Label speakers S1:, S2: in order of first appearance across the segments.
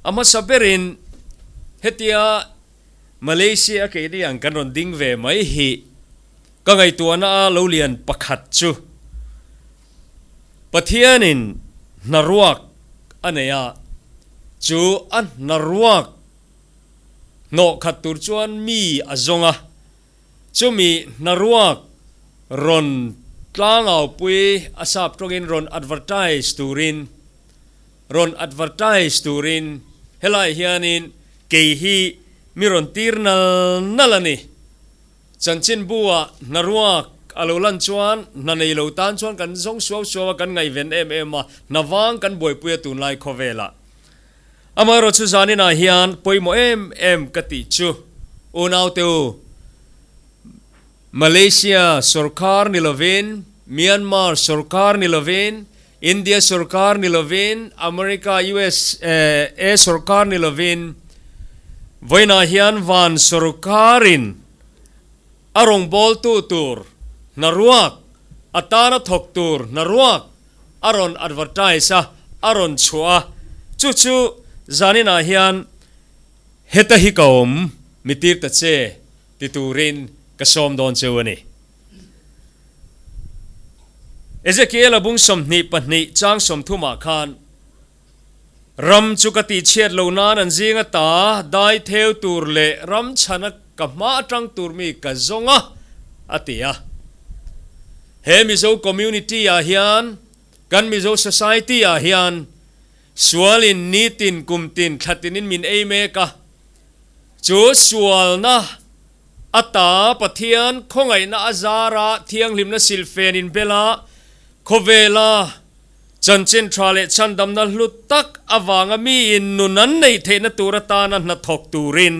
S1: A hmasa berin hetia Malaysia a keini ang kan rawn ding ve mai hi ka ngaihtuahna a lo lian pakhat chu Pathianin hnaruak a nei a, chu a hnaruak hnawh khat tur chuan mi a zawng a, chumi hnaruak rawn tlangaupui a sap tawngin rawn advertise turin rawn advertise turin helai hianin kei hi mi rawn tir nal nal a ni. Chanchinbu-ah hnaruak a lo lan chuan hna nei lo tan chuan kan zawng suau suau a, kan ngaihven em em a, hna vang kan buaipui a tunlai khawvelah. Amaherawhchu zaninah hian pawimawh em em ka tih chu unaute u, Malaysia sorkar ni lovin, Myanmar sorkar ni lovin, India sorkar ni lovin, America, USA, sorkar ni lovin, vawiinah hian van sorkarin a rawngbawltu tur hnaruak, a tana thawk tur hnaruak a rawn advertise a, a rawn chhuah a, chu chu zaninah hian heta hi ka awm, mi tir ta che ti turin ka sawm dawn cheu a ni. Ezekiel-a bung 22 chang 30 ah khan, Ram chu ka tihchhiat lo nan an zinga ta dai theu tur leh ram chhana ka hma atang tur mi ka zawng a, a ti a. He Mizo community ah hian, kan Mizo society ah hian sualin nitin kumtin thlatinin min ei mek a, chu sualna Ata Pathian khawngaihna a zara thianghlimna silfen inbela khawvela chanchin tha leh chhandamna hlu tak avanga miin nun an neih theihna tur atana hnathawk turin,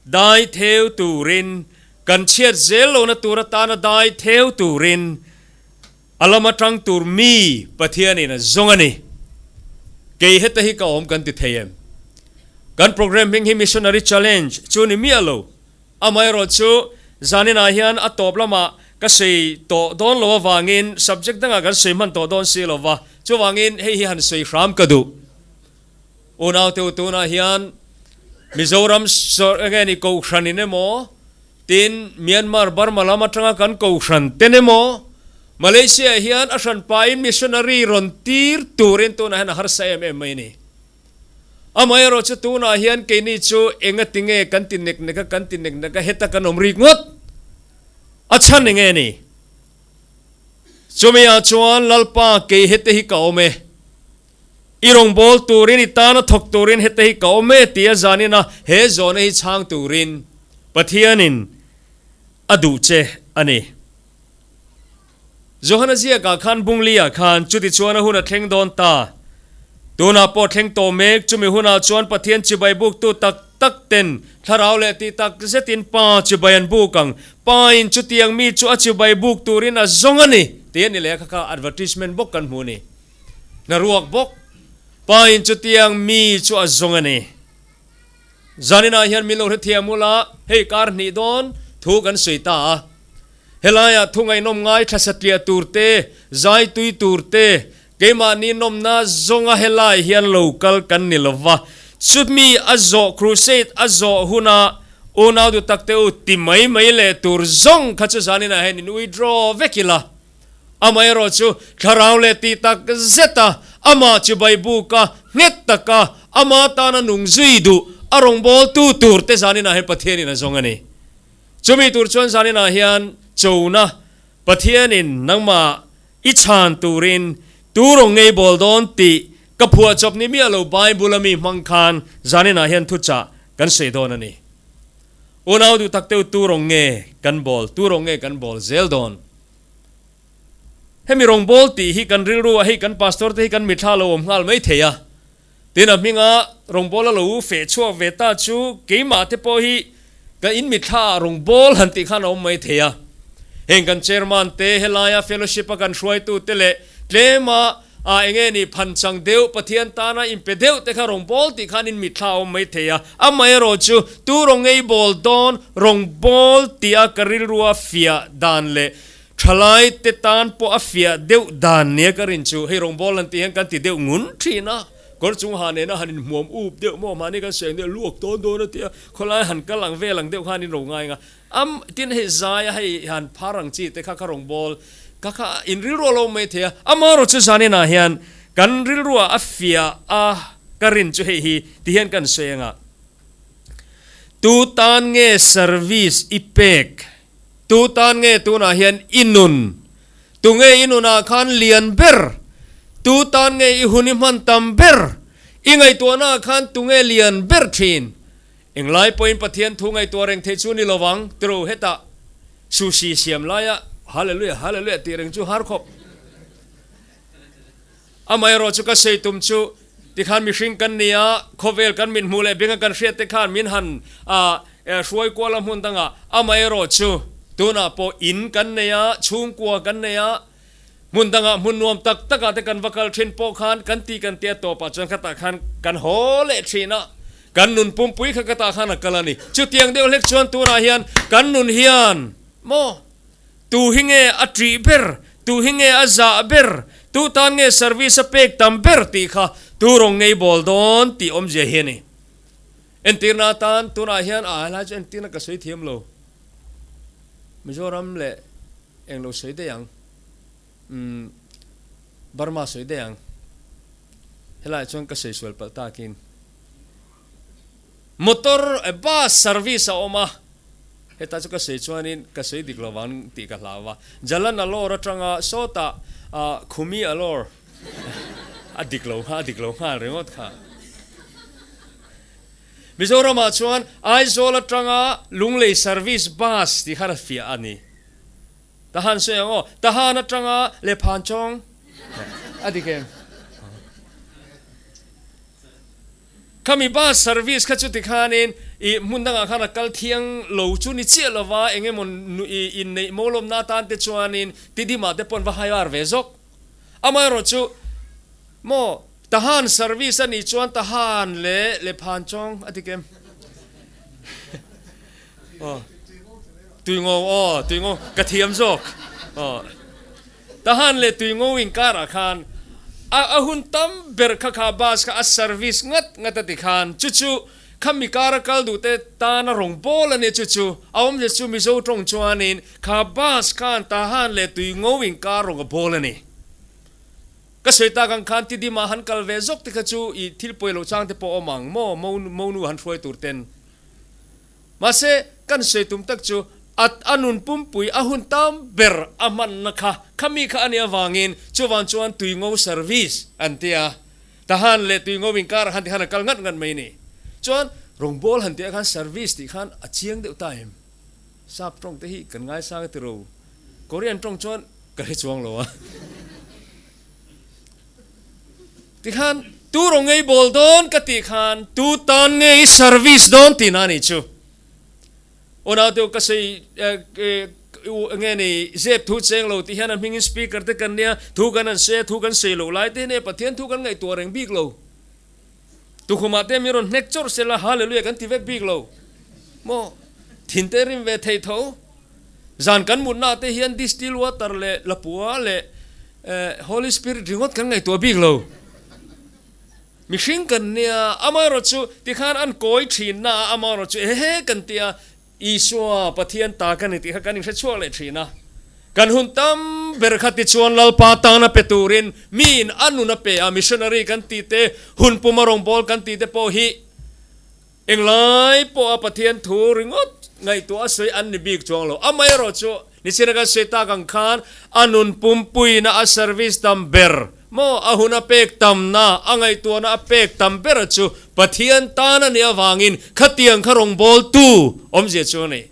S1: dai theu turin, kan chhiat zel lohna tur atana dai theu turin a lam atang tur mi Pathianin a zawng a ni. Kei heta hi ka awm kan ti thei em? Kan program hming hi Missionary Challenge chu ni miah lo. Amaherawh chu zaninah hian a tawp lamah ka sawi tawh dawn lo avangin subject dangah kan sawi hman tawh dawn si lo va, chuvangin hei hi han sawi hram ka duh. Unaute u tunah hian Mizoram enge ni Kohhran in emaw, Tin, Myanmar, Burma lam atanga kan kohhran ten emaw, Malaysia ah hian a hran pahin missionary rawn tir turin tunah hian a harsa em em mai a ni. Amaherawh chu tunah hian keini chu enga tinge kan ti nek nek a, kan ti nek nek a, heta kan awm rik ngawt a chhan enge a ni? Chumi ah chuan Lalpa kei hete hi ka awm e. I rawngbâwl tûrin, i tâna thawk tûrin heta hi ka awm e tia zânina he zawhna hi chhâng tûrin Pathianin a duh che a ni. Johana ziakah khân Bungli-ah khân chutichuan a hun a thleng dâwn ta. Tûnah pawh thleng tawh mêk, chumi hunah chuan Pathian chibai bûktu tak tak ten thlarau leh tih tak zetin Pa chibai an bûk ang. Pa-in chutiang mi chu a chibai bûk tûrin a zawng a ni, tih a ni leh a kha kha advertisement bawk kan hmu a ni. Hnaruak bawk pain chutiang mi chu a zawng a ni. Zaninah hian min lo hrethiam ula, hei kar hnih dawn thu kan sawi ta a. Helaiah thu ngaihnawm ngai thla satliah tur te, zai tui tur te, keimahni nawmna zawnga helai hian lo kal kan ni lo va. Chumi a zawh crusade a zawh huna unau duh tak te u ti mai mai leh tur zawng kha chu zaninah hian in withdraw vek ila. Amaherawh chu thlarau leh tih tak zeta amah chibai buka nghet taka ama tana nung zui duh a rawngbawltu tur te zaninah hian Pathianin a zawng a ni. Chumi tur chuan zaninah hian chona Pathianin nangmah i chhan turin tu rawn ngei bawl dawn tih ka phuahchawp ni miah lo Bible a mi hmang khan zaninah hian thuchah kan sawi dawn a ni. Unau duh tak teu tu rawn nge kan bawl, tu rawn nge kan bawl zel dawn? Hemi rawngbâwl tih hi kan rilru ah hei kan pastor te hi kan mithla lo awm nghal mai thei a. Tin a hminga rawngbâwl a lo feh chhuak ve ta chu keimah te pawh hi ka in mithla ah rawngbâwl han tih khan a awm mai thei a. Heng kan chairman te helaia fellowship a kan hruaitu te leh tlema ah enge ni phanchang deuh Pathian tana inpe deuh te kha rawngbâwl tih khan in mithla a awm mai thei a. Amaherawh chu tu rawngei bawl dawn rawngbâwl tih a ka rilrua fiah dan leh Thalai te tan pawh a fiah deuh dan nia ka rin chu hei rawngbâwl an tih hian kan ti deuh ngun thin a. Kawr chung ha nena han inhmuam up deuh maw mahni kan sawi ang deuh luak dawn dawn a tia khawlai han kal ang vel ang deuh khan in ro ngai ang a. Am tin hei zaia hei han phar ang chi te kha ka rawngbâwl ka kha in rilru a lo mai thei a. Amaherawhchu chu zaninah hian kan rilruah a fiah a ka rin chu hei hi ti hian kan sawi ang a. Tu tan nge service i pek? Tu tan nge tunah hian i nun? Tu nge i nunah khan lian ber? Tu tan nge i hun i hman tam ber? I ngaihtuahnaah khan tu nge lian ber thin? Englai pawhin Pathian thu ngaihtuah reng theih chu ni lo vang, tiro hetah sushi siam laia Hallelujah, Hallelujah tih reng chu har khawp. Amaherawh chu ka sawi tum chu tikhan mihring kan ni a, khawvel kan mit hmuh leh benga kan hriat te khan min han hruai kual a hmun dangah. Amaherawh chu tunah pawh in kan nei a, chhungkua kan nei a, hmun dangah hmun nuam tak takah te kan va kal thin pawh khan kan ti kan tia tawpah chuan khatah khan kan haw leh thin a, kan nun pumpui kha khatah khan a kal a ni. Chutiang deuh hlek chuan tunah hian kan nun hian maw? Tu hi nge a ṭih ber? Tu hi nge a zah ber? Tu tan nge service a pek tam ber tih kha tu rawn ngei bawl dawn tih awmzia hi a ni. Entirna atan tunah hian a helai chu entirna ka sawi thiam lo. Mizoram leh englo sawi daih ang. Umm Burma sawi daih ang. Helaiah chuan ka sawi sual palh takin. Motor, bus service a awm a, heta chu ka sawi chuanin ka sawi dik lo vang tih ka hlau a, Jalan Alor atanga sawtah Khumi Alor a dik lo kha a dik lo nghal ringawt kha. Mizoramah chuan Aizawl atanga Lunglei service bus tih khan a fiah a ni. Tahan sawi ang aw, Tahan atanga Lephanchawng a dik em? Khami bus service kha chuti khanin ih hmun dangah khan a kal thiang lo chu ni chiah lova eng emaw ih inneih mawlawmna atan te chuanin Tidimah te pawh an va hire ve zawk. Amaherawh chu maw Tahan service a nih chuan Tahan leh Lephanchawng a ti kem? Aw Tuingo aw Tuingo ka thiam zawk aw. Tahan leh Tuingo inkarah khan a a hun tam ber kha kha bus kha a service ngat ngat a ti khan chu chu khami kara kal duh te tana rawng bawl a nia chu chu a awmzia chu Mizo tawng chuanin kha bus khan Tahan leh Tuingo inkar rawng a bawl a ni. Ka sawi tak ang khan Tidima han kal ve zawk te kha chu i thil pawi lo chang te pawh awm ang maw monu han hruai tur ten. Mahse, kan sawi tum tak chu a a nun pumpui a hun tam ber a hmanna kha khami kha a nih avangin chuvang chuan tuingo service an ti a. Tahan leh tuingo inkarah khan tikhan a kal ngat ngat mai a ni. Chuan rawngbawl han tih ah khan service tih khan a chiang deuh ta em? Sap tawng te hi kan ngaisang a ti ro. Korean tawng chuan ka hre chuang lo a. Tikhan tu rawng ngei bawl dawn ka tih khan tu tan nge i service dawn tihna a nih chu. Aw naute ka sawi nge ni zep thu cheng lo tih hian a hmingin speaker te kan nia thu kan han sawi a thu kan sawi loh lai te hian e Pathian thu kan ngaihtuah reng bik lo. Tukhumah te min rawn hnek chawrh sela hallelujah kan ti vek bik lo maw thin te rim ve thei tho. Zan kan mutna te hian distill water leh lapua leh Holy Spirit ringawt kan ngaihtuah bik lo. Mihring kan nia, amaherawh chu tikhan an kawi thin na a, amaherawh chu ehe kan tia Isua Pathian ta ka ni tih kha kan inhre chhuak leh thin a. Kan hun tam ber kha tichuan Lalpa tana pe turin miin a nun a pe a, missionary kan tih te, hun puma rawngbâwl kan tih te pawh hi Englai pawha Pathian thu ringawt ngaihtuah a sawi an ni bik chuang lo. Amaherawh chu nichina kan sawi tak ang khan a nun pumpuina a service tam ber maw a hun a pek tamna a ngaihtuahna a pek tam bera chu Pathian tan a nih avangin khatiang kha rawngbawltu awmzia chu a ni.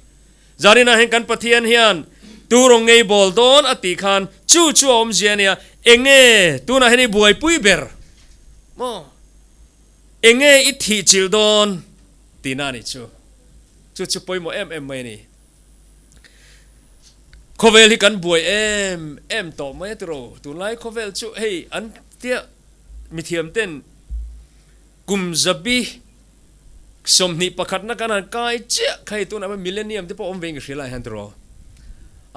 S1: Zaninah hian kan Pathian hian tu rawng ngei bawl dawn a tih khan chu chu a awmzia a nia. Enge tunah hian i buaipui ber maw? Enge i thih chilh dawn tihna a nih chu. Chu chu pawimawh em em mai a ni. Khawvel hi kan buai em em tawh mai a tiraw. Tunlai khawvel chu hei an tia mithiam ten kum zabi 21 na kan han kai chiah kha hei tunah pawh millennium te pawh awm ve in ka hria lai hian tiraw.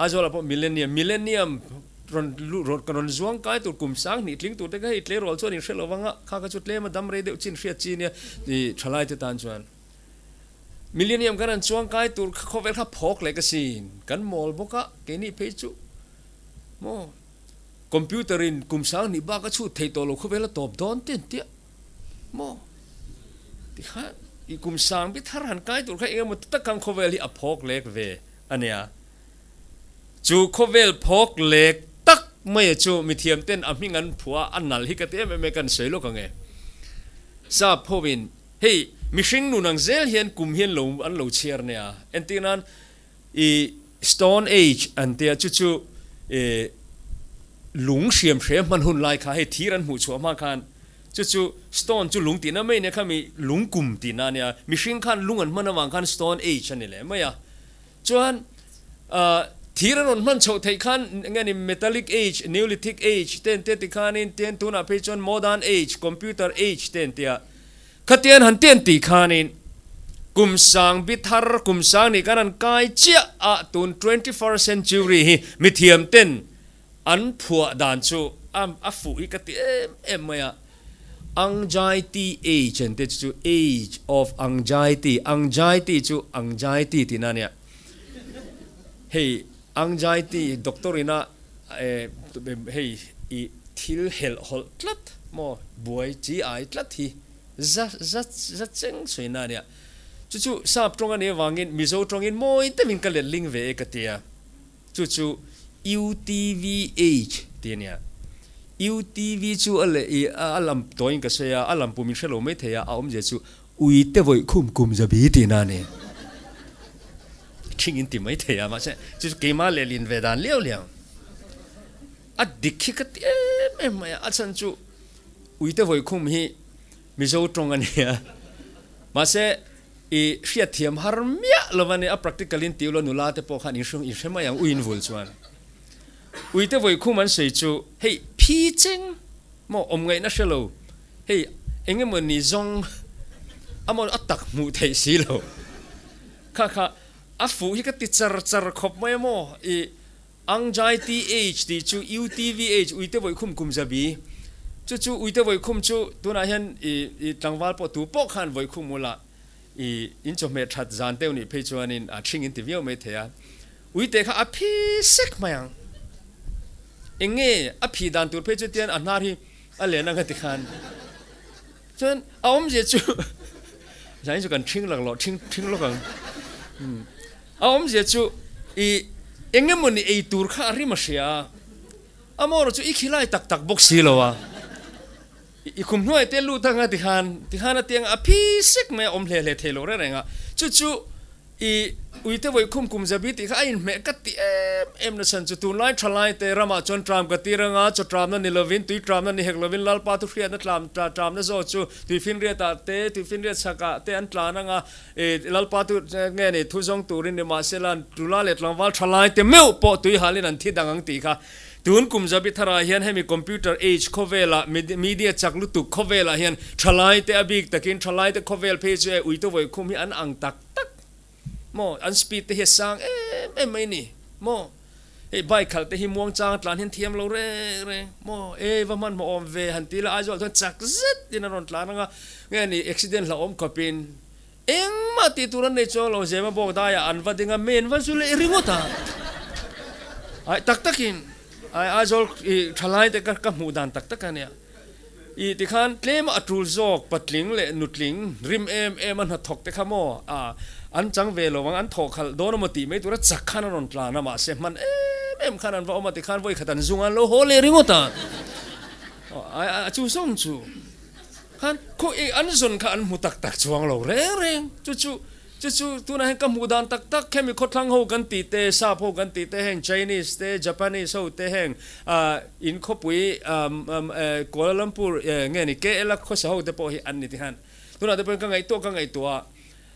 S1: Aizawl ah pawh millennium, millennium. Rawn luh rawn ka rawn zuang kai tur kum 2000 tling tur te kha hei tleirawl chuan in hre lo vang a, kha kha chu tlem a dam rei deuh chin hriat chi nia i thalai te tan chuan Millennium kan rawn chuang kai tur kha khawvel kha phawk leh ka sin kan mawl bawk a keini phei chu maw computer in kum 2000 bak a chhut thei tawh lo khawvel a tawp dawn te an tia maw tikhan i kum sang bi thar han kai tur kha eng emaw tak khan khawvel hi a phawk lek ve a nia. Chu khawvel phawk lek tak maia chu mithiam ten a hming an phuah a, a nal hi ka ti em em e, kan sawi lawk ang e. Sap hovin hei mihring nun ang zel hian kum hian lo an lo chhiar nia, entir nan i Stone Age an tia chu chu i lung hriam hre hman hun lai kha hei thir an hmuh chhuah hma khan chu chu stone chu lung tihna mai nia khami lung kum tihna ania, mihring khan lung an hman avang khan Stone Age a ni leh mai a. Chuan thir a rawn hman chhoh theih khan eng nge ni Metallic Age, Neolithic Age te an tia tikhanin tian tunah phei chuan Modern Age, Computer Age te an tia. Khatian han tian tih khanin kum sang bi thar, kum sang nih khan an kai chiah a, tun 21st century hi mithiam ten An phuah dan chu a fuh hi ka ti em em mai a, Anxiety Age an tih chu Age of Anxiety, Anxiety chu Anxiety tihna a nia. Hei Anxiety doctor ina hei i thil helh hawlh tlat maw buai chi ai tlat hi za za za cheng sawi na a nia. Chu chu sap tawng a nih avangin Mizo tawngin mawi deuhin ka let ling ve e ka ti a. Chu chu UTVH tih a nia. UTV chu a leh i a lam tawhin ka sawi a, a lam pum in hre lo mai thei a, a awmzia chu uite vawih khum kum zabi tihna a ni. Thing in ti mai thei a, mahse chu chu keimah lehlin ve dan liau liau. A dik hi ka ti em em mai a, a chhan chu uite vawih khum hi Mizo tawng a nia. Mahse I hriatthiam har miah lo a ni, a practical in tiu lo nula te pawh khan in hre in hre mai ang ui in vul chuan. Ui te vawikhum an sawi chu hei phi cheng maw awm ngaihna hre lo hei eng emaw ni zawng a maw a tak hmuh theih si lo kha kha a fuh hi ka ti char char khawp mai a maw i Anxiety tih chu UTVH, Uite Vawikhum kum zabi. Chu chu Uite Vawikhum chu tunah hian i tlangval pawh tu pawh khan Vawikhum ula i in chawhmeh that zan deuh nih phei chuanin a thing in ti viau mai thei a. Uite kha a phi sek mai ang. Eng nge a phi dan tur phei chu tian a hnar hi a len ang a ti khan. Chuan a awmzia chu zanin chu kan thing laklawh thing thing lawk ang. A awmzia chu i eng emawni ei tur kha a rim a hria a, amaherawh chu i khilai tak tak bawk si lo a, i khum hnuai te lut anga tikhan tikhan a tiang a phi sek mai a awm hle hle thei lo reng reng a, chu chu i uite vawi khum kum zabi tih kha a inhmeh ka ti em em na chhan chu tunlai thalai te ramah chuan tram ka tir anga chaw tramna ni lovin tui tramna ni hek lovin Lalpa thu hriatna tlam tramna zawk chu tuifinriatah te tuifinriat chhakah te an tlan anga I Lalpa tu nge ni thu zawng turin ni mahsela tula leh tlangval tha lai te meuh pawh tui halin an thi dang ang tih kha tun kum zabi tharah hian hemi computer age khawvelah media chak lutuk khawvelah hian tha lai te a bik takin tha lai te khawvel phei chu e uite vawi khum hi an ang tak tak maw an speed te hi a sang em em mai ni maw hei bike khalh te hi muang chang tlan hian thiam lo reng reng maw e va hmanhmawh awm ve han ti la Aizawl chuan chak zet in a rawn tlan anga nge ni accident hlauhawm khawpin Engmah tih tur an nei chuang lo, Zema bawk daiah an va ding a, men va zu leh ringawt a. Ai tak takin ai Aizawl i thalai te ka ka hmuh dan tak tak a nia. I tikhan tlem a tul zawk patling leh nutling rim em em a hnathawk te kha maw a an chang ve lo ang, an thawh khalh dawn emaw tih mai tura chak khan an rawn tlan a, mahse hman em em khan an va awm a tikhan vawi khat an zung a, an lo haw leh ringawt a. Ai a chu zawng chu. Khan khaw i an zawn kha an hmu tak tak chuang lo reng reng. Chu chu chu chu tunah hian ka hmuh dan tak tak hemi khawthlang ho kan tih te, sap ho kan tih te heng Chinese te, Japanese ho te heng ah in khawpui Kuala Lumpur nge ni KL a khawsa ho te pawh hi an ni ti khan tunah te pawhin ka ngaihtuah ka ngaihtuah a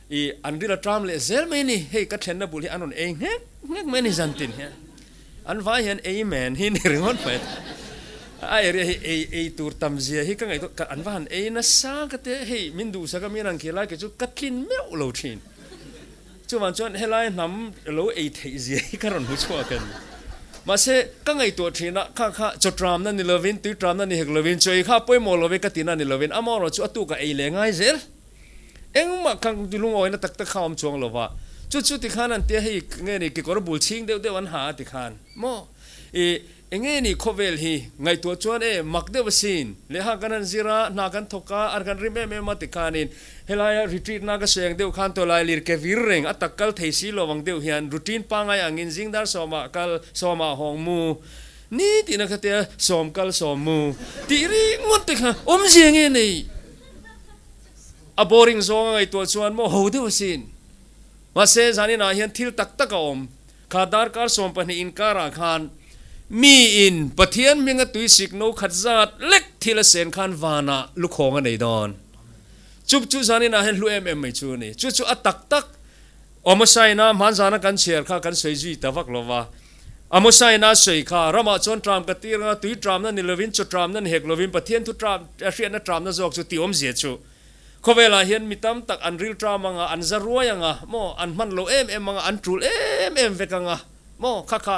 S1: i an ril a ṭam leh zel mai a ni. Hei ka thlenna bul hi an rawn ei nghek nghek mai a ni zantin hian. An vai hian ei men hi ni ringawt mai. A area hi ei ei tur tam zia hi ka ngaihtuah ka an va han ei nasa ka tia hei min duhsak a min han khel lai kei chu ka tlin meuh lo thin. Chuvang chuan helai hnam lo ei theih zia hi ka rawn hmu chhuak a ni. Mahse, ka ngaihtuah thin a, kha kha chaw tramna ni lovin, tui tramna ni hek lovin, chaw ei kha pawimawh lovin ka tina ni lovin, amaherawh chu a tuk a ei leh ngai zel. Engmah kha lungawina tak tak kha a awm chuang lova, chu chu tikhan an tia hei nge ni kekawr bul chhing deuh deuh an ha a tikhan maw? I enge ni khawvel hi ngaihtuah chuan e mak deuh asin, lehkha kan han zir a, hna kan thawk a, an kan rim em em a tikhanin helaia retreat na ka sawi ang deuh khan tawlai lir ke vir reng a tak kal thei si lo ang deuh hian routine pangai angin zing dar sawmah kal sawmah hawng mu ni tihna kha tia sawm kal sawm mu tih ringawt te kha awmzia nge nei? A boring zawng a ngaihtuah chuan maw ho deuh asin. Mahse, zaninah hian thil tak tak a awm. Kha darkar 12 inkarah khan miin Pathian hminga tuisik no khat zat lek thil a sen khan vanah lukhawng a nei dawn. Chup chu zaninah hian hlu em em mai chu a ni. Chu chu a tak tak Amosaina hmanzana kan chhiar kha kan sawi zui ta vak lo va. Amosaina sawi kha ramah chuan tram ka tir anga tui tramna ni lovin chaw tramna ni hek lovin Pathian thu tram a hriatna tramna zawk chu tih awmzia chu khawvelah hian mi tam tak an ril tram anga an za ruai anga maw an hman lo em em anga an tul em em vek anga maw kha kha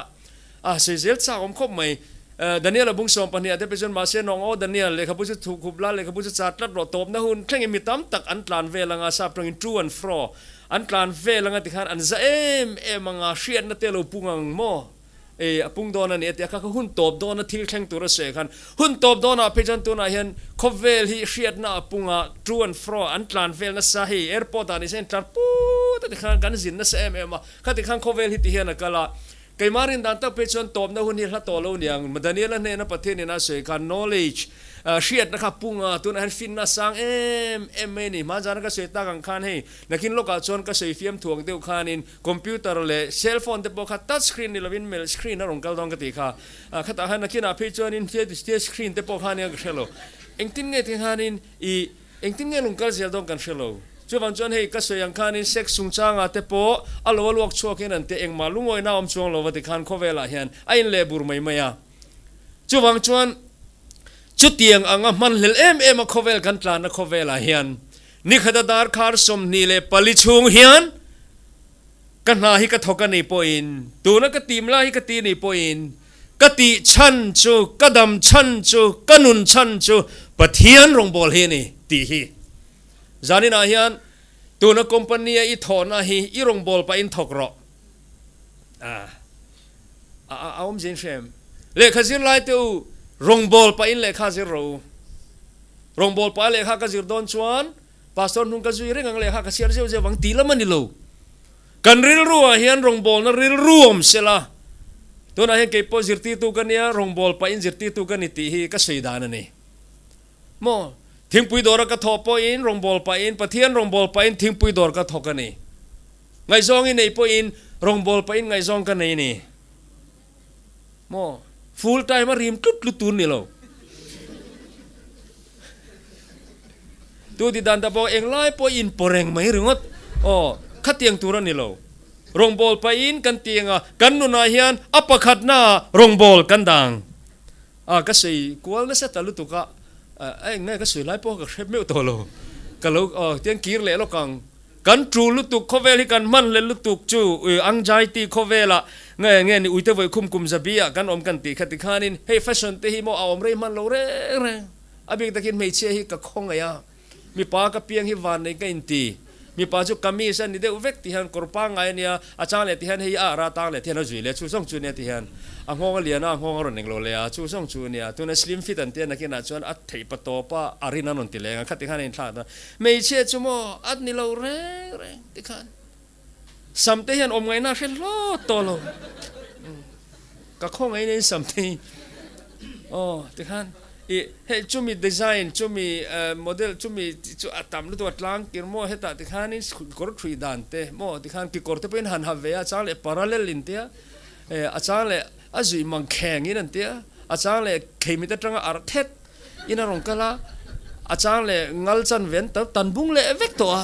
S1: a sawi zel chak awm khawp mai. Daniel a bung 12 ah te pawh chuan mahse nawng aw Daniel lehkhabu chu thuh khup la lehkhabu chu chat tlat rawh tawpna hun thlengin mi tam tak an tlan vel anga sap tawngin to and fro An tlan vel anga tikhan an za em em anga hriatna te lo pung ang maw? Ei, a pung dawn a ni a ti a, kha kha hun tawp dawna thil thleng tur a sawi khan hun tawp dawnah phei chuan tunah hian khawvel hi hriatna a pung a, to and fro an tlan vel nasa hei airport ah nise an tlan put a tikhan kan zin nasa em em a, khati khan khawvel hi ti hian a kal a, Keimah rin dan tak phei chuan tawpna hun hi hla tawh lo niang. Daniela hnena Pathian in a sawi khan knowledge, hriatna kha pung a, tunah hian finna sang em em mai a ni. Hmanzana ka sawi tak ang khan hei nakin lawkah chuan ka sawi fiam thuang deuh khanin computer leh cell phone te pawh kha touch screen ni lovin melh screen a rawn kal dawn ka tih kha. Khatah khan nakinah phei chuanin screen te pawh kha nia ka hre lo. Engtin nge ti khanin i. Engtin nge lung kal zel dawn kan hre lo. Chuvang chuan hei ka sawi ang khanin sex chungchangah te pawh a lo a luak chhuak hian an te engmah lungawina awm chuang lo va ti khan khawvelah hian a inleh bur mai mai a. Chuvang chuan chutiang anga hmanhlel em em a khawvel kan tlanna khawvelah hian nikhata darkhar 24 chhung hian ka hna hi ka thawk a nih pawhin tuna ka tim lai hi ka ti a nih pawhin Ka tih chhan chu, ka dam chhan chu, ka nun chhan chu Pathian rawngbâwl hi a ni tih hi. Zaninah hian tuna company-a i thawhna hi i rawngbâwl pahin thawk rawh. A, a, a awmzia in hre em? Lehkha zir lai te u, rawngbâwl pahin lehkha zir rawh u. Rawngbâwl pah lehkha ka zir dawn chuan Pastor hnung ka zui reng ang lehkha ka chhiar zeuh zeuh vang tih lam a ni lo. Kan rilruah hian rawngbawlna rilru awm sela, tunah hian kei pawh zirtirtu ka nia, rawngbâwl pahin zirtirtu ka ni tih hi ka sawi dan a ni. Maw? Thingpui dawra ka thawh pawhin rawngbâwl pahin, Pathian rawngbâwl pahin thingpui dawr ka thawk a ni. Ngaihzawng i neih pawhin rawngbâwl pahin ngaihzawng ka nei a ni. Maw? Full time a rim tlut tlut tur ni lo. Tu ti dan ta pawh englai pawh in paw reng mai ringawt. Aw, khatiang tur a ni lo. Rawngbâwl pahin kan ti anga kan nunah hian a pakhatnaah rawngbâwl kan dang. A, ka sawi kual nasa ta lutuk a, a eng nge ka sawi lai pawh ka hre meuh tawh lo. Ka lo, aw, tiang kir leh lawk ang. Kan tul lutuk khawvel hi kan hman hlel lutuk chu anxiety khawvelah nge nge ni uite vawi khum kum zabi ah kan awm kan tih kha tikhanin hei fashion te hi maw a awm rei hman lo reng reng a bik takin hmeichhia hi ka khawngaih a mipa ka piang hi van nei ka inti mipa chu kamis a ni deuh vek ti hian kawr pangngai a nia a chang leh ti hian hei a ara tang leh ti hian a zui leh chu zawng chu nia ti hian a nghawng a lian a a nghawng a rawn englo leh a chu zawng chu nia tuna slim fit an tia nakinah chuan a theih pa tawp a a rin an rawn ti leng a khati khan a inthlak ta Hmeichhia chu maw a ni lo reng reng tikhan sam te hian awm ngaihna a hre hlawt tawh lo. Ka khawngaih in sam te hi aw tikhan i hei chumi design chumi model chumi chu a tam lutuk a tlang kir maw hetah tikhanin kawr thui dan te maw tikhan kekawr te pawhin han ha ve a chang leh parallel in tia a chang leh a zuih mang kheng in an tia a chang leh kheimit atanga arh thet In a rawn kal a, a chang leh ngal chan ve an tan bung leh vek tawh a.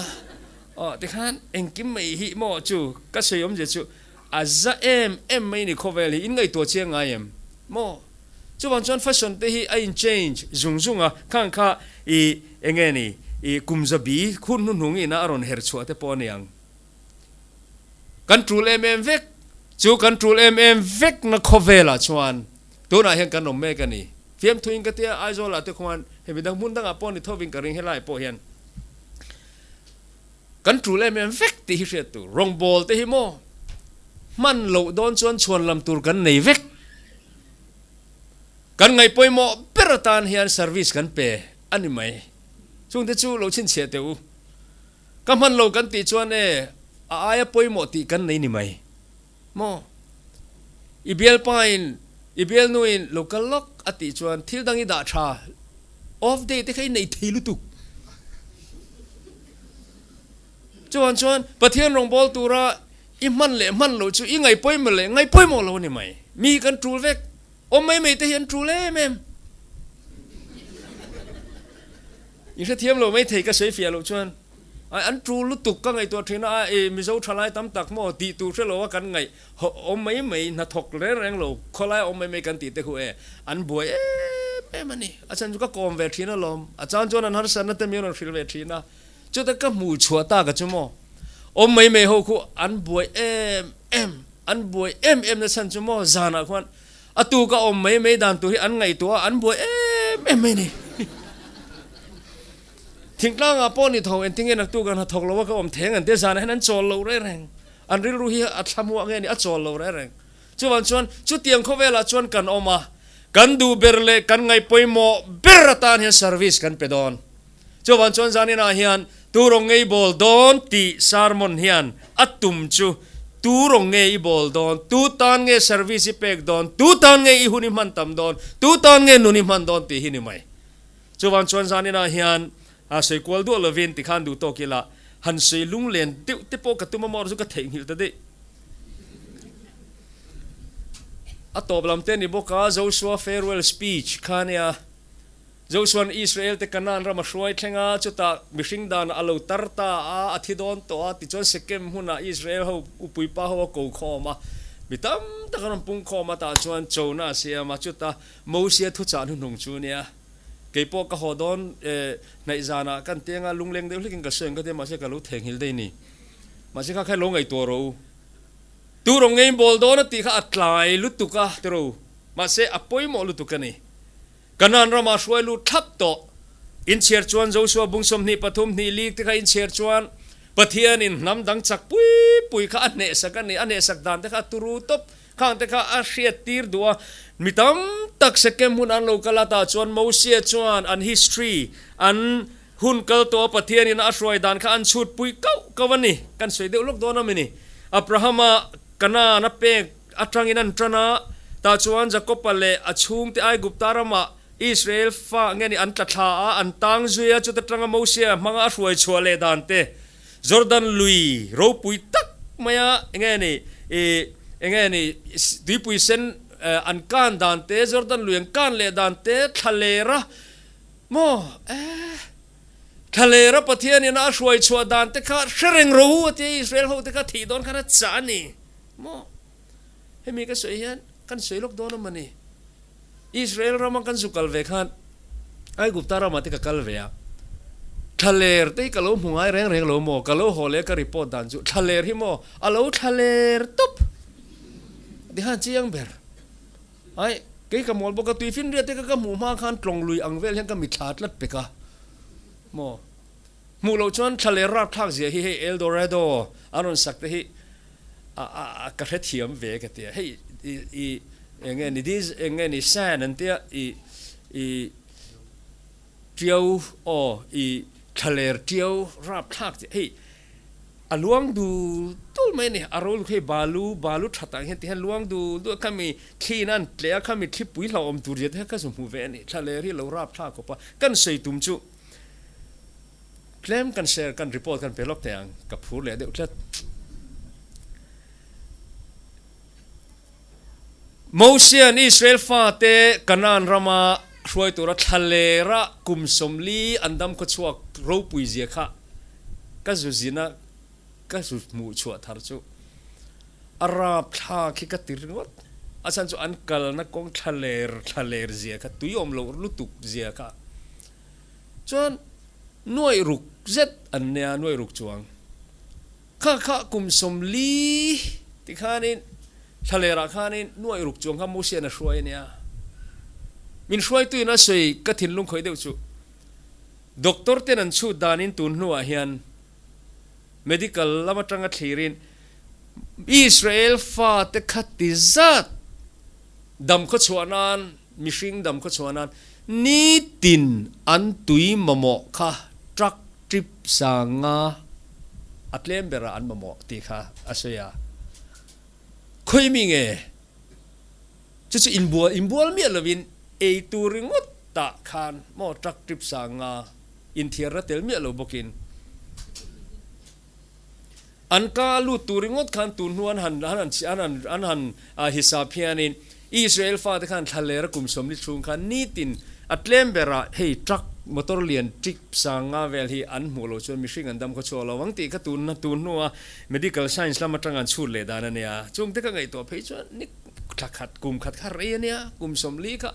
S1: Aw tikhan engkim mai hi maw chu ka sawi awmzia chu a za em em mai ni khawvel hi in ngaihtuah chiang ngai em maw? Chuvang chuan fashion te hi a in change zung zung a, khang kha i enge ni i kum zabi khur hnuhnung ina a rawn her chhuah te pawh a ni ang. Kan tul em em vek. Chu kan tul em em vekna khawvelah chuan tunah hian kan awm mek a ni. Fiamthuin ka tia Aizawlah te khuan hemi dang hmun dangah pawh ni thovin ka ring helaiah pawh hian kan tul em em vek tih hi hriat tur. Rawngbawl te hi maw hman loh dawn chuan chhuan lam tur kan nei vek. Kan ngaihpawimawh ber atan hian service kan pe a ni mai. Chungte chu lo chhinchhiah teh u. Ka hman lo kan tih chuan e, a aia pawimawh tih kan nei ni mai. Maw? I bialpain, i bialnuin lo kal lawk a tih chuan thil dang i dah tha, off day te kha i nei thei lutuk. Chuan chuan Pathian rawngbâwl tura i hman leh hman loh chu i ngaihpawimawh leh ngaihpawimawh lo a ni mai. Mi hi kan tul vek. Awm mai mai te hi an tul em em. I hrethiam lo mai thei ka sawi fiah loh chuan ai an tul lutuk ka ngaihtuah thin a, ai Mizo thalai tam tak maw tih tur hre lo a kan ngaih awm mai mai hnathawk reng reng lo khawlai awm mai mai kan tih te khu e an buai em em a ni. A chhan chu ka kawm ve thin alawm, a chan chuan an harsatna te min rawn hrilh ve thin a, chutah ka hmuh chhuah tak a chu maw awm mai mai ho khu an buai em em, an buai em em na chhan chu maw zanah khuan A tu ka awm mai mai dan tur hi an ngaihtuah a, an buai em em mai ni. Thingtlangah pawh ni tho engtinge naktu kan hnathawk lo a ka awm theng an tia zanah hian an chawl lo reng reng. An rilru hi a thlamuah nge ni a chawl lo reng reng. Chuvang chuan chutiang khawvelah chuan kan awm a, kan duh ber leh kan ngaihpawimawh ber atan hian service kan pe dawn. Chuvang chuan zaninah hian tu rawng nge i bawl dawn tih sermon hian a tum chu tu rawng nge i bawl dawn, tu tan nge service i pek dawn, tu tan nge i hun i hman tam dawn, tu tan nge nun i hman dawn tih hi ni mai. Chuvang chuan zaninah hian sawi kual duah lovin tikhan duh tawk ila han sawi lunglen deuh te pawh ka tum a maw chu ka theihnghilh ta daih. A tawp lam te ni bawk a Joshua farewell speech kha nia. Josua'n Israel-te Kanaan ram a hruai thleng a, chutah mihring danah a lo tar ta a, a thi dawn tawh a, tichuan Sekem hmunah Israel ho upuipa ho a ko khawm a, mi tam tak an rawn pung khawm a, tah chuan chona a siam a, chutah Mosia thuchah hnuhnung chu nia, Kei pawh ka haw dawn e, hnaih zanah kan tianga lungleng deuh hlekin ka sawi ang ka tia, mahse ka lo theihnghilh daih ni. Mahse kha kha lo ngaihtuah rawh u. Tu rawn ngei bawl dawn a tih kha a tlai lutuk a ti ro, mahse a pawimawh lutuk a ni. Kanaan ramah hruai lut thlap tawh. Inchhiar chuan Joshua bung 23 hnih lik te kha inchhiar chuan Pathianin hnam dang chak pui pui kha a hnehsak a ni. A hnehsak dan te kha a turu tawp. Khang te kha a hriat tir duh a. Mi tam tak Sekem hun an lo kal a tah chuan Mosia chuan an history, an hun kal tawh a Pathianin a hruai dan kha an chhut pui kauh kauh a ni. Kan sawi deuh lawk dawn a mi ni. Abrahama Kanaan a pek atangin an tan a, tah chuan Jakob-a leh a chhungte Aigupta ramah Israel fa nge ni an tla thla a, an tang zui a, chuta tanga Mosia hmanga a hruai chhuah leh dan te, Jordan lui ropui tak maia nge ni ih enge ni tuipui sen an kan dan te, Jordan lui an kan leh dan te, thla lera maw eh. Thlalera Pathianin a hruai chhuah dan te kha hre reng ro u a tia Israel ho te kha thih dawn khan a chah a ni maw? Hemi ka sawi hian kan sawi lawk dawn a mawni? Israel rama kan zu kal ve khan Aigupta ramah te ka kal ve a, thlaler te hi ka lo hmu ngai reng reng lo maw? Ka lo haw leh a ka report dan chu thlaler hi maw a lo thlaler tawp ti khan chiang ber. Ai, kei ka mawl bawk a, tuifinriat te kha ka hmuh hma khan tlawng lui ang vel hian ka mitthla tlat pek a. Maw? Hmuh loh chuan thla leh rapthlak zia hi hei El Dorado an rawn sak te hi a a a ka hrethiam ve ka tia. Hei i i eng nge ni dis eng nge ni sand an tia i i tiau aw i thlaler tiau rapthlak zia hei A luang dul dul mai a ni. A ro lukhei balu, balu tha tak hian ti hian luang dul dul a, khami thli in a an tleh a, khami thlipui hlauhawm tur zia te kha ka zu hmu ve a ni. Thlaler hi lo rap thla khawp a, kan sawi tum chu tlem kan share, kan report kan pe lawk thei ang, ka phur leh deuh tlat. Mosia'n Israel fate Kanaan rama hruai tura thlalera kum 40 an dam khawchhuak ropui zia kha ka zu zin a, ka zu hmuh chhuah thar chu a rapthlak hi ka ti ringawt. A chhan chu an kalna kawng thlaler thlaler zia kha, tui awm loh lutuk zia kha chuan nuaih ruk zet an nia, nuaih ruk chuang. Kha kha kum 40 tikhanin. Thlalerah khanin nuaih ruk chuang kha Mosia'n a hruai a nia. Min hruaituin a sawi ka thinlung khawih deuh chu Doctor ten an chhut danin tun hnuah hian medical lam atanga thlirin Israel fate kha ti zat dam khaw chhuah nan, mihring dam khaw chhuah nan nitin an tui mamawh kha truck trip sanga a tlem berah an mamawh tih kha a sawi a. Khawi mi nge? Chu chu inbual inbual miah lovin ei tur ringawt tah khan maw truck trip sanga inthiarna tel miah lo bawkin an ka lut tur ringawt khan tun hnu an han an han an han an han hisap hianin Israel fate khan thlalera kum sawmli chhung khan nitin a tlem berah hei truck motor lian trip sanga vel hi an hmuh loh chuan mihring an dam khaw chhuak lo ang tih kha tun tun hnua medical science lam atanga an chhut leh dan a nia. Chungte ka ngaihtuah phei chuan ni thla khat kum khat kha rei a nia kum sawmli kha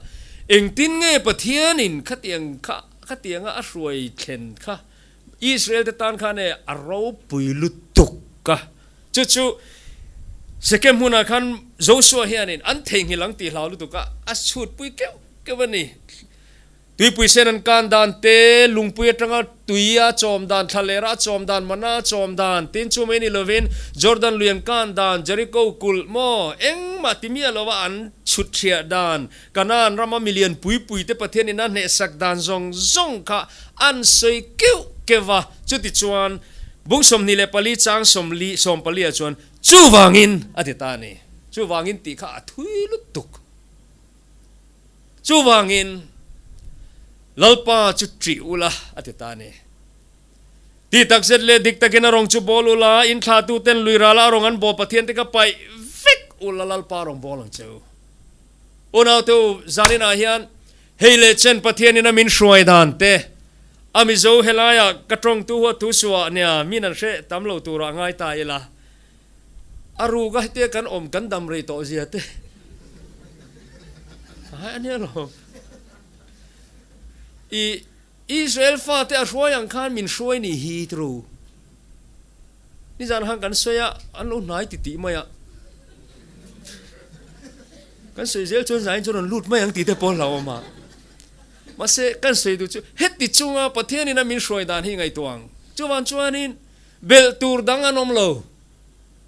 S1: engtin nge Pathianin khatiang kha khatianga a hruai thlen kha Israel te tan khan e a ropui lutuk a, chu chu Sekem hmunah khan Joshua hianin an theihnghilh ang tih hlau lutuk a, a chhutpui keuh keuh a ni. Tuipui sen an kan dan te, lungpui atanga tui a chawm dan, thlalera a chawm dan, mana a chawm dan, tin chu mai ni lovin Jordan lui an kan dan, Jericho kulh maw engmah ti miah lova an chhut hriah dan, Kanaan rama milian pui pui te Pathianin a hnehsak dan zawng zawng kha an sawi keuh keuh a, chutichuan bung 24 chang sawmli sawmpali ah chuan chuvangin a ti ta a ni. Chuvangin tih kha a thui lutuk. Chuvangin Lalpa chu ṭih ula a ti ta a ni. Ti takzet leh dik takin a rawng chu bawl ula, in thlahtuten lui rala a rawng an bawl Pathian te kha paih vek ula Lalpa rawng bawl ang che u. Unaute u, zaninah hian hei leh chen Pathianin a min hruai dan te, a Mizo helaiah ka tawngtu huat thu suah nia min an hre tam lo turah ngai ta ila, a ruka hetia kan awm kan dam rei tawh zia te a nia lo. I Israel fate a hruai ang khan min hruai ni hi tru. Nizan khan kan sawi a, an lo hnai ti tih mai a. Kan sawi zel chuan zain chuan rawn lut mai ang tih te pawh hlauhawm a. Mahse, kan sawi duh chu heti chunga Pathianin a min hruai dan hi ngaihtuah ang. Chuvang chuanin belh tur dang an awm lo.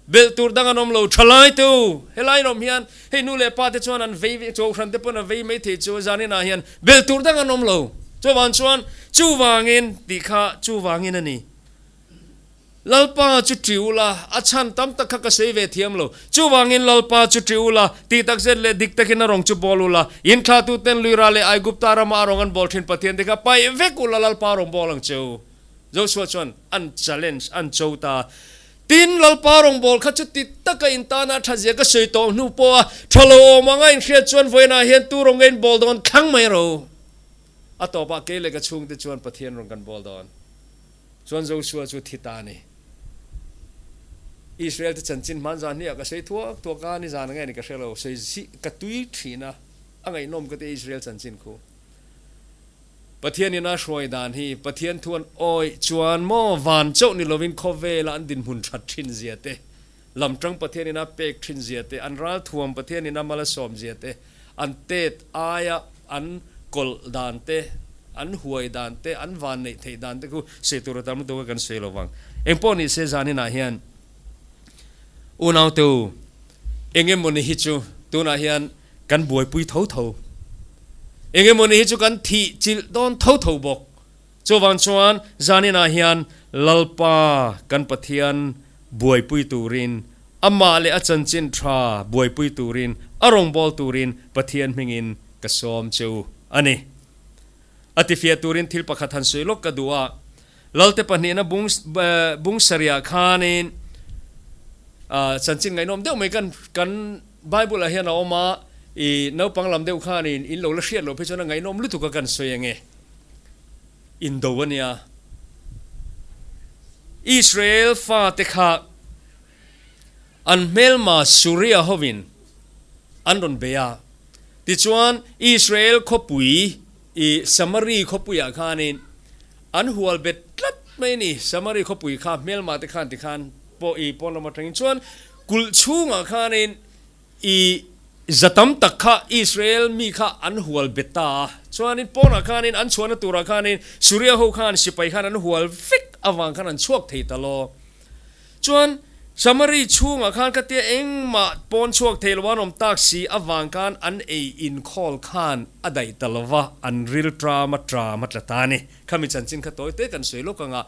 S1: Belh tur dang an awm lo. Thalai te u, helai in awm hian hei nu leh pa te chuan an vei Kohhran te pawn a vei mai thei chu zaninah hian belh tur dang an awm lo. Chuvang chuan chuvangin tih kha chuvangin a ni. Lalpa chu ṭi ula, a chhan tam tak kha ka sawi ve thiam lo. Chuvangin Lalpa chu ṭi ula, tih tak zet leh dik takin a rawng chu bawl ula, in thlahtuten Luira leh Aigupta rama a rawng an bawl ṭhin Pathian te kha paih vek ula Lalpa rawng bawl ang che u. Joshua chuan an challenge, an cho ta. Tin, Lalpa rawng bawl kha chu ti taka in tana a ṭha zia ka sawi tawh hnu pawha ṭha lo awm anga inhriat chuan vawiinah hian tu rawng nge in bawl dawn thlang mai ro. A tawpah kei leh ka chhungte chuan Pathian rawng kan bawl dawn. Chuan Joshua chu thi ta a ni. Israel te chanchin hman zan hniah ka sawi thuak thuak a, nizan ang nge ni ka hre lo, sawi zih ka tui thin a, a ngaihnawm ka ti Israel chanchin khu. Pathian in a hruai dan hi Pathian thu an awih chuan maw van chauh ni lovin khawvela an dinhmun that thin zia te, lamtang Pathian in a pek thin zia te, an ralthuam Pathian in a mal a sawm zia te, An tet aia an kawlh dan te, an huai dan te, an van neih theih dan te khu sawi tur a tam lutuk a kan sawi lo vang. Eng pawh ni se zaninah hian unaute u eng emawni hi chu tunah hian kan buaipui tho tho. Eng emawni hi chu kan thih chilh dawn tho tho bawk. Chuvang chuan zaninah hian Lalpa kan Pathian buaipui turin, amah leh a chanchin tha buaipui turin, a rawngbâwl turin Pathian hmingin ka sawm che u a ni. A tifiah turin thil pakhat han sawi lawk ka duh a, Lalte pahnihna bung bung sarihah khanin chanchin ngaihnawm deuh mai kan kan Bible-ah hian a awm a, i naupang lam deuh khanin in lo la hriat loh phei chuan a ngaihnawm lutuk a kan sawi ang e. Indo a nia. Israel fate kha an hmelma Suria hovin an rawn bei a. Tichuan, Israel khawpui i Samari khawpuiah khanin an hual bet tlat mai a ni. Samari khawpui kha hmelma te khan tikhan pawh i pawn lam atangin chuan kulh chhungah khanin. I za tam tak kha Israel mi kha an hual bet ta a, chuanin pawnah khanin an chhuahna turah khanin Suria ho khan sipai khan an hual vek avang khan an chhuak thei ta lo. Chuan Samari chhungah khan ka tia engmah pawn chhuak thei lo an awm tak si avang khan an ei inkhawl khan a daih ta lo va, an ril tram a tram a tla ta a ni. Khami chanchin kha tawi te kan sawi lawk ang a,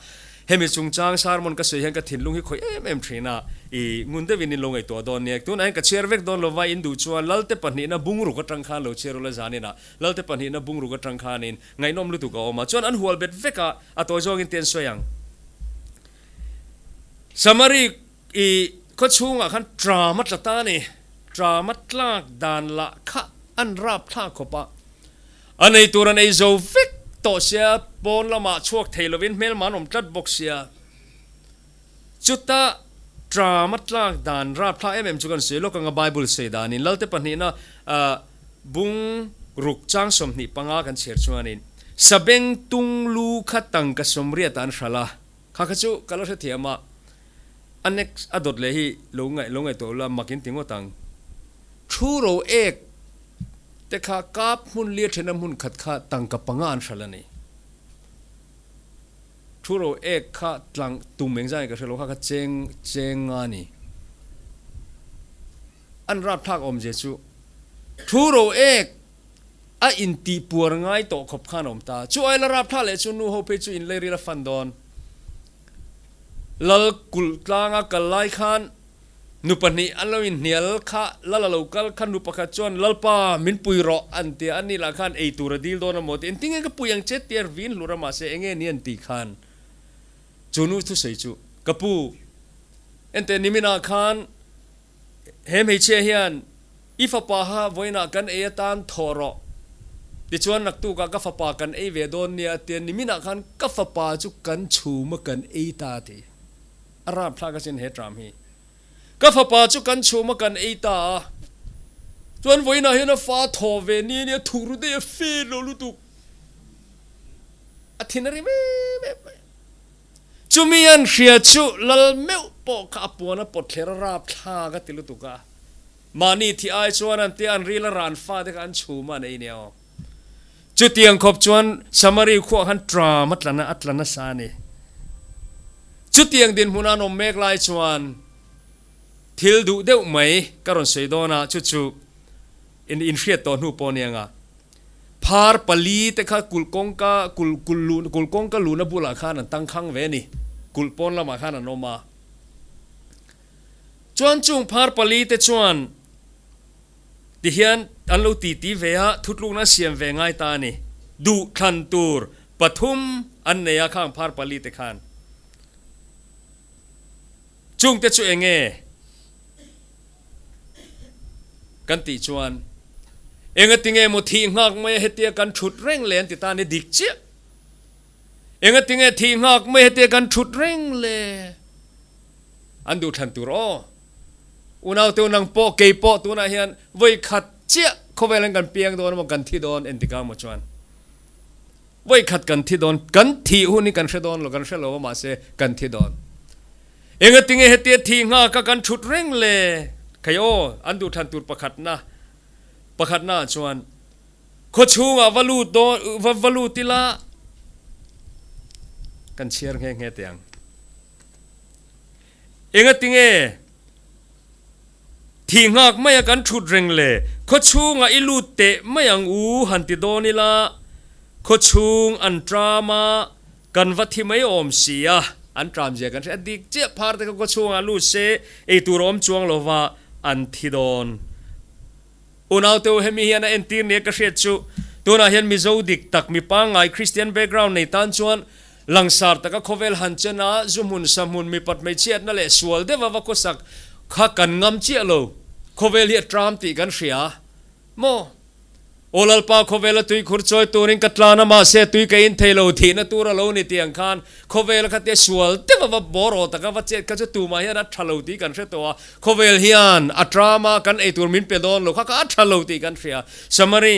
S1: hemi chungchang sermon ka sawi hian ka thinlung hi khawih em em thin a, i ngun deuhin in lo ngaihtuah dawn nia. Tunah hian ka chhiar vek dawn lova, in duh chuan Lalte pahnihna bungruk atang khan lo chhiar ula zaninah Lalte pahnihna bungruk atang khanin ngaihnawm lutuk a awm a, chuan an hual bet vek a, a tawi zawngin te an sawi ang. Samari i khaw chhungah khan tram a tla ta a ni, tram a tlak dan lah kha an rap thlak khawp a. A nei tur an ei zo vek tawh sia, pawn lamah chhuak thei lovin hmelma an awm tlat bawk sia. Chuta tram a tlak dan rapthlak em em chu kan sawi lawk anga Bible sawi danin Lalte pahnihna bung ruk chang 25 kan chhiar chuanin Sabeng tung lu kha tangka sawmriat ah an hralh a, kha kha chu ka lo hrethiam a, a next a dawt leh hi lo ngaih lo ngaihtuah ula mak in ti ngawt ang. Thu ro ek te kha kap hmun lia thena hmun khat kha tangka panga an hralh a ni. Thu ro ek kha tlang tum eng zai ka hre lo kha kha cheng cheng nga ni. An rapthlak awmzia chu thu ro ek a intih puar ngai tawh khawp khan a awm ta. Chu aila rapthlak leh chu nu ho phei chu inleiril a fan dawn. Lal kulh tlanga kal lai khan Nu pahnih an lo inhnial kha, Lal a lo kal kha nu pakhat chuan, Lalpa, min pui rawh, an ti a, ani lah khan ei tur a dil dawn a maw ti, engtinge ka pui ang che tia vin hlur a mahse enge ni an tih khan chu nu thusawi chu, Ka pu, enteh niminah khan he hmeichhia hian i fapa kha vawiinah kan ei atan thawh rawh, tichuan naktukah ka fapa kan ei ve dawn nia a tia, niminah khan ka fapa chu kan chhum a kan ei ta a ti. A rapthlak asin he tram hi. Ka fapa chu kan chhum a kan ei ta a, chuan vawiinah hian a fa thaw ve ni ania thuk ru daih a fel lo lutuk. A thin a rim em em mai. Chumi an hria chu lal meuh pawh kha a puan a pawt thler a rapthlak a ti lutuk a. Mahni thi ai chuan an tia an ril a ran fa te kha an chhum a an ei nia aw. Chutiang khawp chuan Samari khuah khan tram a tlan a, a tla nasa a ni. Chutiang dinhmun an awm mek lai chuan thil duh deuh mai ka rawn sawi dawn a, chu chu in inhriat tawh hnu pawh a ni ang a. Phar pali te kha kulh kawngka, kulh, kulh luh, kulh kawngka luhna bulah khan an tangkhang ve a ni. Kulh pawn lamah khan an awm a. Chuan chung phar pali te chuan Tihian an lo titi ve a, thutlukna an siam ve ngai ta a ni. Duh thlan tur pathum an nei a khang phar pali te khan. Chungte chu eng nge kan tih chuan engatinge maw thih nghak mai a hetia kan thut reng le an ti ta a ni dik chiah. Engatinge thih nghak mai hetia kan thut reng le an duh thlan tur aw. Unaute nang pawh kei pawh tunah hian vawi khat chiah khawvel an kan piang dawn emaw kan thi dawn entik ang maw chuan vawi khat kan thi dawn kan thih hun hi kan hre dawn lo kan hre lo a mahse kan thi dawn engatinge hetia thih nghak a kan thut reng le khai aw an duh thlan tur pakhatna pakhatna ah chuan khaw chhungah va lut dawn va va lut ila kan chhiar nghe nghe teh ang. Engatinge thih nghak maia kan thut reng le? Khaw chhungah i lut teh mai ang u han ti dawn ila, khaw chhung an tram a, kan va thi mai awm si a, an tram zia kan hria. A dik chiah phar te kha khaw chhungah lut se ei tur a awm chuang lova an thi dawn. Unaute u hemi hian a entir nia ka hriat chu tunah hian Mizo dik tak mi pangngai Christian background nei tan chuan langsar taka khawvel han chen a zu hmun sa hmun mipat hmeichhiatna leh sual deuh a va khawsak kha kan ngam chiah lo khawvel hi a tram tih kan hria maw? Aw Lalpa khawvela tuikhur chawi turin ka tlan a mahse tui ka in thei lo thihna tur a lo ni tih ang khan khawvela khatia sual deuh a va bawr aw taka va chet kha chu tumah hian a tha lo tih kan hre tawh a Khawvel hian a tram a kan eitur min pe dawn lo kha kha a tha lo tih kan hria. Samari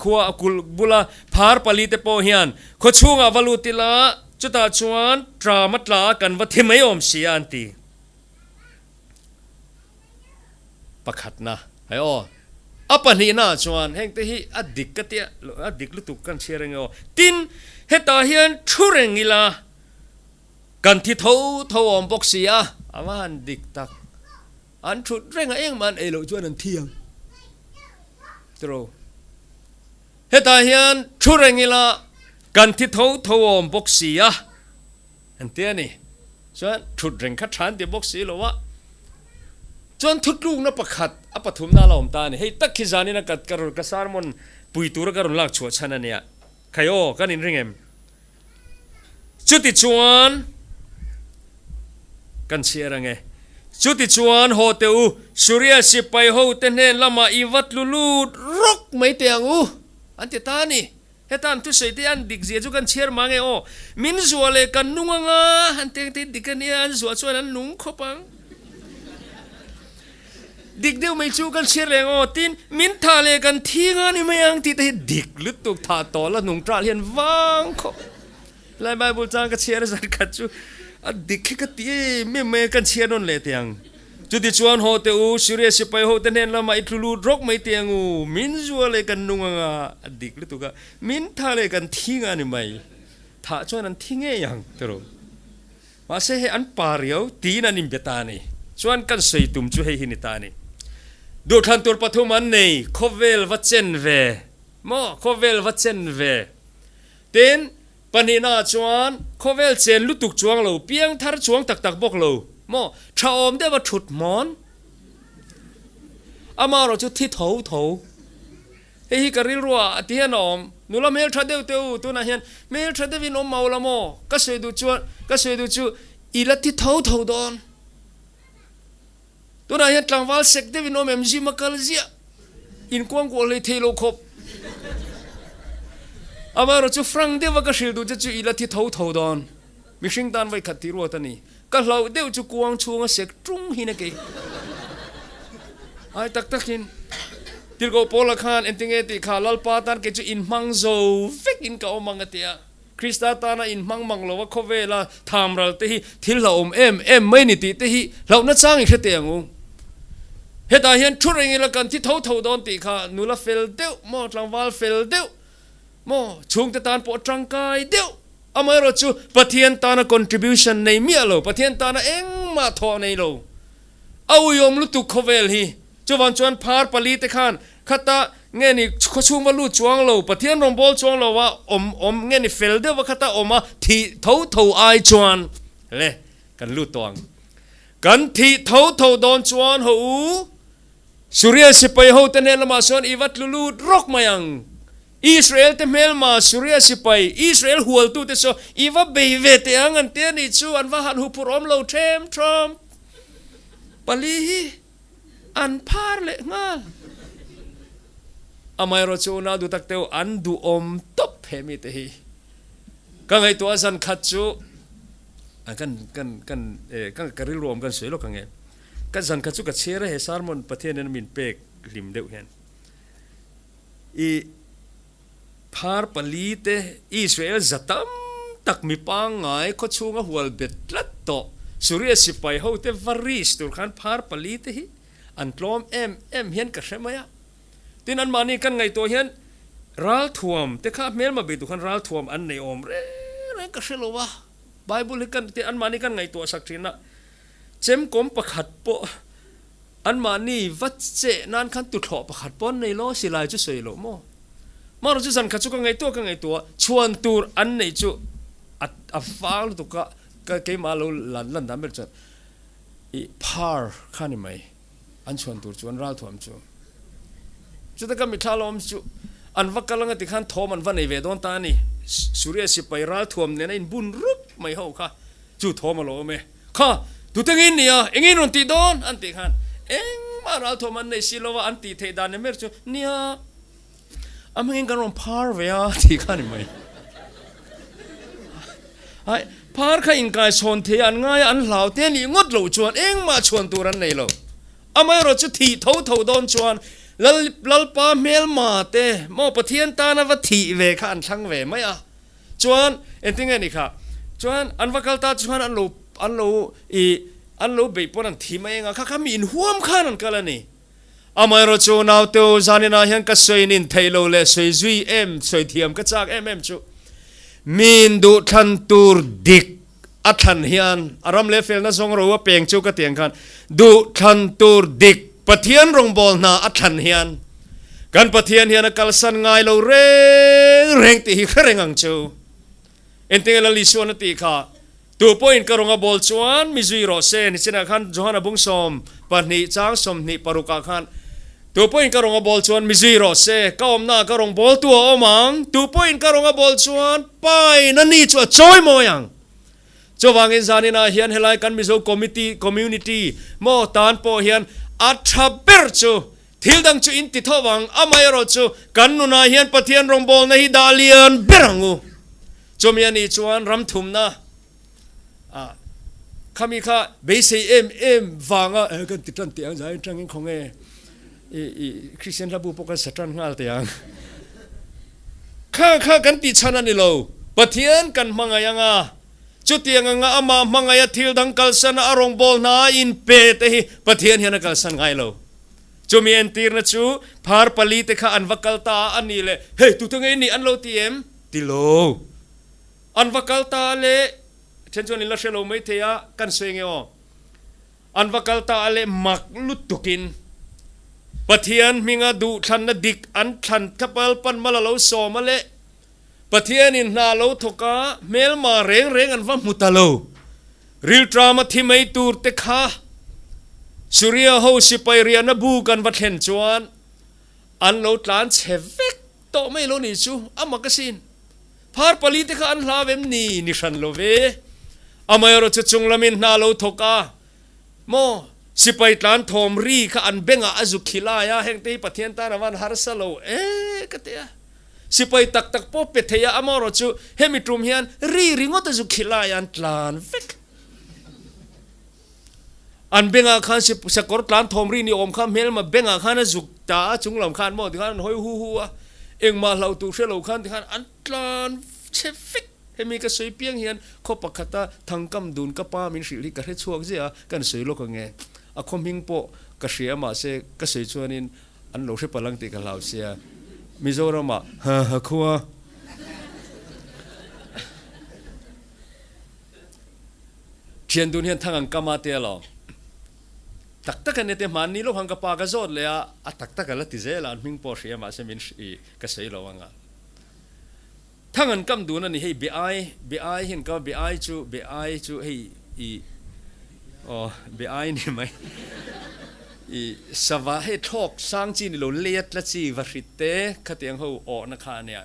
S1: khua a kulh bula phar pali te pawh hian khaw chhungah va lut ila chutah chuan tram a tla a kan va thi mai awm si a an ti. Pakhatna. Hei aw, a pahnihnaah chuan hengte hi a dik ka tia, a dik lutuk kan chhiar eng e aw. Tin, hetah hian thu reng ila kan thi tho tho awm bawk si a, a va han dik tak. An thut reng a, engmah an ei loh chuan an thi ang. Tiraw? Hetah hian thu reng ila kan thi tho tho awm bawk si a, an ti a ni. Chuan thut reng kha tha an ti bawk si lo a. Chuan thutlukna pakhat a pathumna a la awm ta a ni. Hei tak khi zanin a ka ka sermon pui tura ka rawn lak chhuah chhan a nia. Khai aw, kan inring em? Chutichuan, kan chhiar ang e. Chutichuan, haw teh u, Suria sipai hote hnen lamah i va tlu lut rawk mai teh ang u, an ti ta a ni. Heta an thusawi te an dik zia chu kan chhiar mang e aw. Min zuah leh kan nung anga an ti ang te dik a nia, an zuah chuan an nung khawp ang. Dik deuh mai chu kan chhiar leh ang aw, tin min thah leh kan thi nga ni mai ang tih te hi dik lutuk thah tawh la nung ṭah hian vang khawp. Helai Bible chang ka chhiar a zan khat chu a dik hi ka ti em em mai a, kan chhiar nawn leh teh ang. Chutichuan haw teh u, Syria sipai ho te hnen lamah i tlu lut rawk mai teh ang u, min zua leh kan nung ang a, a dik lutuk a, min thah leh kan thi nga ni mai. Thah chuan an thi ngei ang tiraw. Mahse hei an pa riau tiin an inbe ta a ni. Chuan kan sawi tum chu hei hi ni ta a ni. Duhthlan tur pathum an nei, khawvel va chen ve maw, khawvel va chen ve. Tin, pahnihnaah chuan khawvel chen lutuk chuang lo, piang thar chuang tak tak bawk lo maw, tha awm deuh a thut hmawn. Amaherawh chu thi tho tho. Hei hi ka rilruah a ti hian a awm. Nula hmeltha deuh teh u, tunah hian hmeltha deuhin awm mau la maw? Ka sawi duh chuan, ka sawi duh chu i la ti tho tho dawn. Tunah hian tlangval sek deuhin awm em gym a kal ziah, inkuangkuah hlei thei lo khawp. Amaherawh chu frank deuha ka hrilh duh che chu i la ti tho tho dawn. Mihring tan vawikhat tih ruat a ni. Ka hlauh deuh chu kuang chhunga sek tung hin a kei. Ai tak takin Tirhkoh Paula khan engtinge tih kha Lalpa tan kei chu inhmang zo vekin ka awm ang a ti a. Krista tana inhmang mang lo a khawvela thamral te hi thil hlauhawm em em mai ni tih te hi hlauhna chang i hre teh ang u. Hetah hian thu reng ila kan thi tho tho dawn tih kha nula fel deuh maw tlangval fel deuh Maw? Chhungte tan pawh tangkai deuh. Amaherawh chu Pathian tana contribution nei miah lo, Pathian tana engmah thawh nei lo. A uiawm lutuk khawvel hi. Chuvang chuan phar pali te khan khata nge ni khawchhung va lut chuang lo, Pathian rawngbâwl chuang lo a awm awm nge ni fel deuh va khata awm a thih tho tho ai chuan le kan lut tawh ang. Kan thih tho tho dawn chuan haw u. Suria sipai hote hnen lamah sawn i va tlu lut rawk mai ang. Israel te hmelma Suria sipai, Israel hualtute saw i va bei ve teh ang an ti a nih chu, an va han huphurh awm lo ṭhem ṭhawm. Pali hi an phar leh nghal. Amaherawh chu unau duh tak teu an duhawm tawp he mite hi. Ka ngaihtuah zan khat chu kan kan kan ka rilru awm kan sawi lawk ang e. Ka zan kha chu ka chhiar a, he sermon Pathianin a min pek hlim deuh hian i phar pali te Israel za tam tak mi pangngai khaw chhunga hual bet tlat tawh Suria sipai ho te va risk tur khan phar pali te hi an tlawm em em hian ka hre mai a. Tin anmahni kan ngaihtuah hian ralthuam te kha hmelma bei tur khan ralthuam an nei awm reng reng ka hre lo a, Bible hi kan anmahni kan ngaihtuah sak thin a. Chemkawm pakhat pawh anmahni va cheh nan khan tuthlawh pakhat pawh an nei lo, silai chu sawi loh maw? Marawh chu zan khat chu ka ngaihtuah ka ngaihtuah, chhuan tur an neih chu a a vang lutuk a, ka keimah lo lan lan dan ber chuan ih phar kha ni mai. An chhuan tur chu an ralthuam chu. Chuta ka mithla lawm chu an va kal anga tikhan thawm an va nei ve dawn ta a ni. Suria sipai ralthuam nena inbun rup mai ho kha chu thawm a lo awm e. Kha, tute ngei nia, eng in rawn tih dawn? an tih khan engmah ralthuam an nei si lo a, an tih theih dan em ber chu nia, a hmangin kan rawn phar ve a tih kha a ni mai. Hai, phar kha inkai chhawn thei a an ngai a, an hlau te nih ngawt loh chuan engmah chhuan tur an nei lo. Amaherawh chu thih tho tho dawn chuan Lal, Lalpa hmelma te maw Pathian tana va thih ve kha an thlang ve mai a. Chuan, engtin nge ni kha? Chuan an va kal ta chuan an lo, an lo i, an lo beih pawn an thi mai eng a, kha kha mi inhuam khan an kal a ni. Amaherawhchu naute zaninah hian ka sawi nin theih lo leh sawi zui em, sawi thiam ka chak em em chu min duhthlan tur dik a thlan hian a ram leh felna zawng ro a peng chu ka tiang khan duhthlan tur dik Pathian rawngbâwl hna a thlan hian kan Pathian hian a kalsan ngai lo reng reng tih hi hre reng ang chu. Engtinge Lal Isuan a tih kha, Tu pawhin ka rawnga bâwl chuan mi zui rawh se, nichinah khan Johana bung 12 chang 26 ah khan, Tu pawhin ka rawnga bâwl chuan mi zui rawh se, ka awmnaah ka rawn bâwltu a awm ang, tu pawhin ka rawnga bâwl chuan Pain a ni chu a chawi mawi ang. Chuvangin zaninah hian helai kan Mizo Committee, Community, maw tan pawh hian a tha ber chu thil dang chu in ti tho vang, amaherawh chu kan nunah hian Pathian rawngbawlna hi dah lian ber ang u. Chumi a nih chuan ram thumna ah khami kha beisei em em vanga eh kan ti tan teh ang zai atangin khawnge i i Kristian hla bu pawh kan sa tan nghal teh ang. Kha kha kan tih chhan a ni lo. Pathian kan hmangaih ang a, chutiang anga amah hmangaih a thil dang kalsan a, a rawngbâwl hna a inpe te hi Pathian hian a kalsan ngai lo. Chumi entirna chu phar palite kha an va kal ta a, a nih leh, Hei, tute nge i nih an lo ti em? Ti lo. An va kal ta a le, then chuan in la hre lo maithei a, kan sawi nge aw. An va kal ta a leh mak lutukin Pathian hminga duhthlanna dik an thlan tlapal pan mal a lo sawm a leh Pathianin hna a lo thawk a, hmelma reng reng an va hmu ta lo. Rilṭama thi mai tur te kha Suria ho sipai riahna buk an va thlen chuan an lo tlan chhe vek tawh mai lo nih chu a mak asin. Phar palite kha an hlau em ni? Ni hran lo ve. Amaherawhchu chung lamin hna lo thawk a, maw sipai tlan thawm ri kha an bengah a zu khi lai a, hengte hi Pathian tan a van harsa lo e ka ti a. Sipai tak tak pawh pe thei a, amaherawhchu hemi tum hian ri ringawt a zu khi lai a, an tlan vek. An bengah khan sakawr tlan thawm ri ni awm kha hmelma bengah khan a zuk ta a, chung lam khan maw tikhan an hawi hu hu a, engmah hlauh tur hre lo khan tikhan an tlan chhe vek. Hemi ka sawi piang hian khaw pakhata thangkam dun ka pa min hrilh hi ka hre chhuak ziah a, kan sawi lawk ang e. A khaw hming pawh ka hria mahse ka sawi chuanin an lo hre palh ang tih ka hlau sia. Mizoramah ha ha khua. Thian dun hian thang ang kam a tia lo. Tak tak a nia te hmanni lo han ka pa ka zawt leh a, a tak tak a la ti zel a, an hming pawh hria mahse min hri ka sawi lo ang a. Thang an kam dun a ni hei be ai, be ai hian ka be ai chu, be ai chu hei i aw be ai ni mai. I sava hei thlawk sang chi ni lo lei a tla chi va hrit te khatiang ho awhna kha a nia.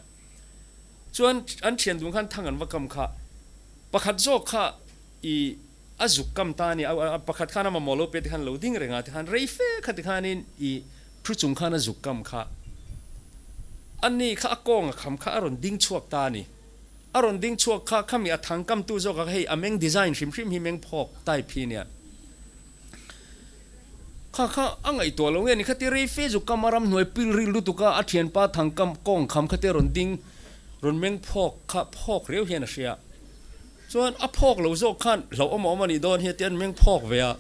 S1: Chuan an thian dun khan thang an va kam kha pakhat zawk kha i a zuk kam ta a ni a, pakhat khan a mamawh lo pe tikhan lo ding reng a tikhan rei fe kha tikhanin i thu chung khan a zuk kam kha a ni kha a kawng a kham kha a rawn ding chhuak ta a ni. A rawn ding chhuak kha khami a thang kam tu zawk a hei a meng design hrim hrim hi meng phawk type hi nia. Kha kha a ngaihtuah lo nge ni khati rei fe chu kam a ram hnuai pil ril lutuk a, a thianpa thang kam kawng kham khati a rawn ding rawn meng phawk kha phawk riau hian a hria. Chuan a phawk lo zawk khan hlauhawm a awm a nih dawn hi a ti an meng phawk ve a.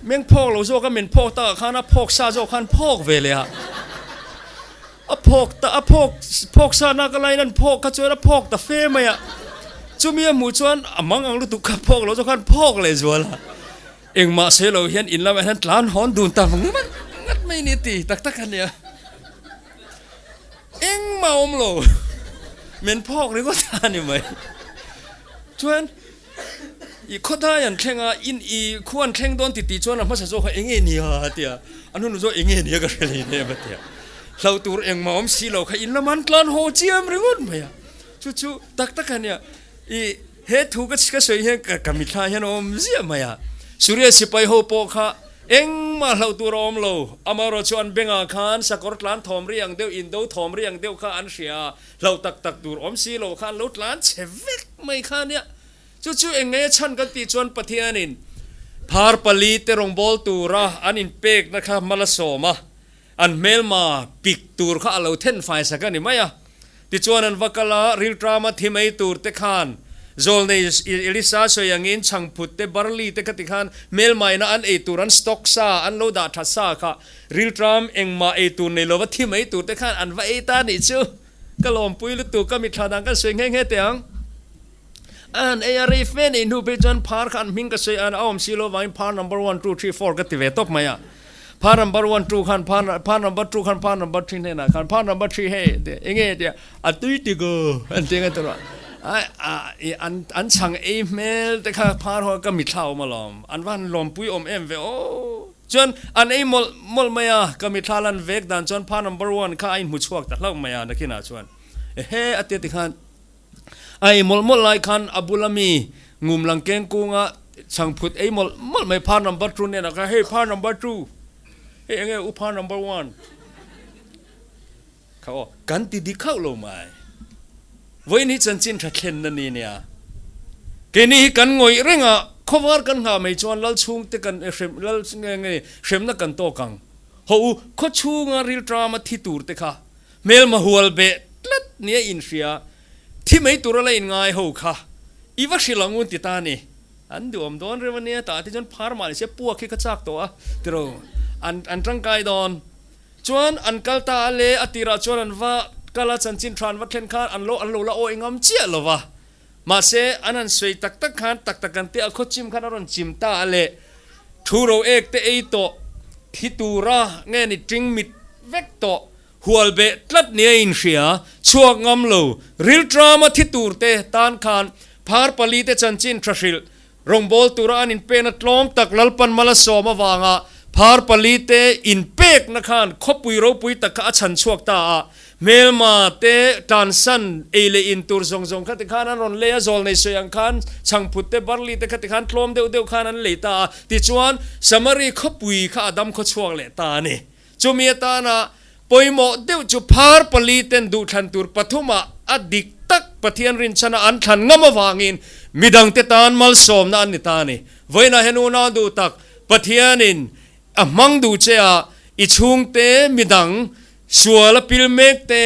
S1: Meng phawk lo zawk a men phawk takah khan a phawk sa zawk khan phawk ve leh a. A phawk ta a phawk phawk sa nak a lain an phawk kha chuan a phawk ta fe mai a. Chumi a hmuh chuan a mang ang lutuk kha phawk lo zawk khan phawk leh zual a. Engmah sawi lo hian in lamah hian tlan hawn dun ta vang ngat ngat mai ni ti tak tak a nia. Engmah awm lo men phawk ringawt a ni mai. Chuan i khawdai an thleng a, in i khu an thleng dawn ti tih chuan a hmasa zawk kha enge nia a ti a, an hun zawk enge nia ka hre leh em a ti a. Hlau tur engmah awm si lo kha in lamah an tlan haw chiam ringawt mai a. Chu chu tak tak a nia. I he thu ka ka sawi hian ka ka mitthla hian a awm ziah mai a. Suria sipai ho pawh kha engmah hlauh tur a awm lo. Amaherawh chu an bengah khan sakawr tlan thawm ri ang deuh, indo thawm ri ang deuh kha an hria a, hlauh tak tak tur awm si lo kha an lo tlan chhe vek mai kha nia. Chu chu eng nge chhan kan tih chuan Pathianin phar palite rawngbâwl tura an inpekna kha hma la sawm a. An hmelma pik tur kha a lo then fai sak a ni mai a. Tichuan an va kal a, rilṭama thi mai tur te khan. Zawlnei Elisa sawi angin chhangphut te, barley te kha tikhan hmelmaina an ei tur an stock sa, an lo dah tha sa kha rilṭam engmah ei tur nei lova thi mai tur te khan an va ei ta nih chu. Ka lawmpui lutuk, ka mitthla dan kan sawi nghe nghe teh ang. A han ei a, rei fe neih hnu phei chuan phar kha an hming ka sawi a, a awm si lo vangin phar number one, two, three, four ka ti ve tawp mai a. Phar number one, two khan phar, phar number two khan phar number three hnenah khan phar number three hei ti eng nge tia a tui ti ko an ti anga tur a, a i an an chhang ei hmel te kha phar ho ka mitthla awm alawm, an va han lawmpui awm em ve aw. Chuan an ei mawlh mawlh mai a, ka mitthla lan vek dan chuan phar number one kha a inhmu chhuak ta hlauh mai a, nakinah chuan ehe a tia tikhan A ei mawlh mawlh lai khan a bula mi ngum lang keng kunga chhangphut ei mawlh mawlh mai phar number two nen a kha hei phar number two hei enge u phar number one kha aw kan ti dik hauh lo mai vawiin hi chanchin tha thlen na ni nia keini hi kan ngawih reng a khawvar kan nghah mai chuan lal chhungte kan hrem lal nge nge hremna kan tawk ang haw u khawchhunga rilṭama thi tur te kha Hmelma hual beh tlat nia inhria, thi mai tura la inngai ho kha i va hrilh ang un ti ta ni. An duhawm dawn reuh ania, tah te chuan phar mah ni se puak hi ka chak tawh a tiro an an tangkai dawn. Chuan an kal ta a le a tirah chuan an va kal a chanchin tha an va thlen khan an lo an lo la awi ngam chiah lo va. Mahse an han sawi tak tak khan tak tak an tia a khaw chim khan a rawn chim ta a le thu ro ek te ei tawh thi tura nge ni ting mit vek tawh Hual beh tlat nia inhria, chhuak ngam lo, rilṭama thi turte tan khan phar palite chanchin tha hrilh, rawngbâwl tura an inpekna tlawm tak Lalpan mal a sawm avanga phar palite inpekna khan khawpui ropui tak kha a chhan chhuak ta a, hmelma te tlansan ei leh in tur zawng zawng kha tikhan an rawn lei a, zawl nei sawi ang khan chhangphut te barli te kha tikhan tlawm deuh deuh khan an lei ta a, tichuan Samari khawpui kha a dam khawchhuak leh ta a ni. Chumi atana pawimawh deuh chu phar paliten duhthlan tur pathumah a dik tak Pathian rinchhana an thlan ngam avangin midangte tan malsawmna an ni ta a ni. Vawiinah hian unau duh tak Pathianin a hmang duh che a, i chhungte midang sual a pil mek te,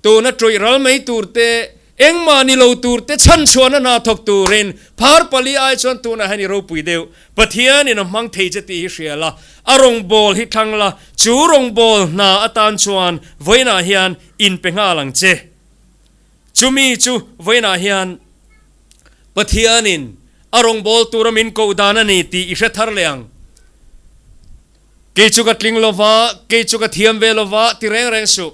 S1: tuna tawih ral mai tur te, Engmah ni lo tur te chhan chhuahna hna thawk turin phar pali ai chuan tunah hian i ropui deuh. Pathianin a hmang thei che tih hi hria la, a rawngbâwl hi thlang la, chu rawngbâwl hna atan chuan vawiinah hian inpe nghal ang che. Chumi chu vawiinah hian Pathianin a rawngbâwl tura min koh dan a ni tih i hre thar leh ang. Kei chu ka tling lo va, kei chu ka thiam ve lo va ti reng reng suh.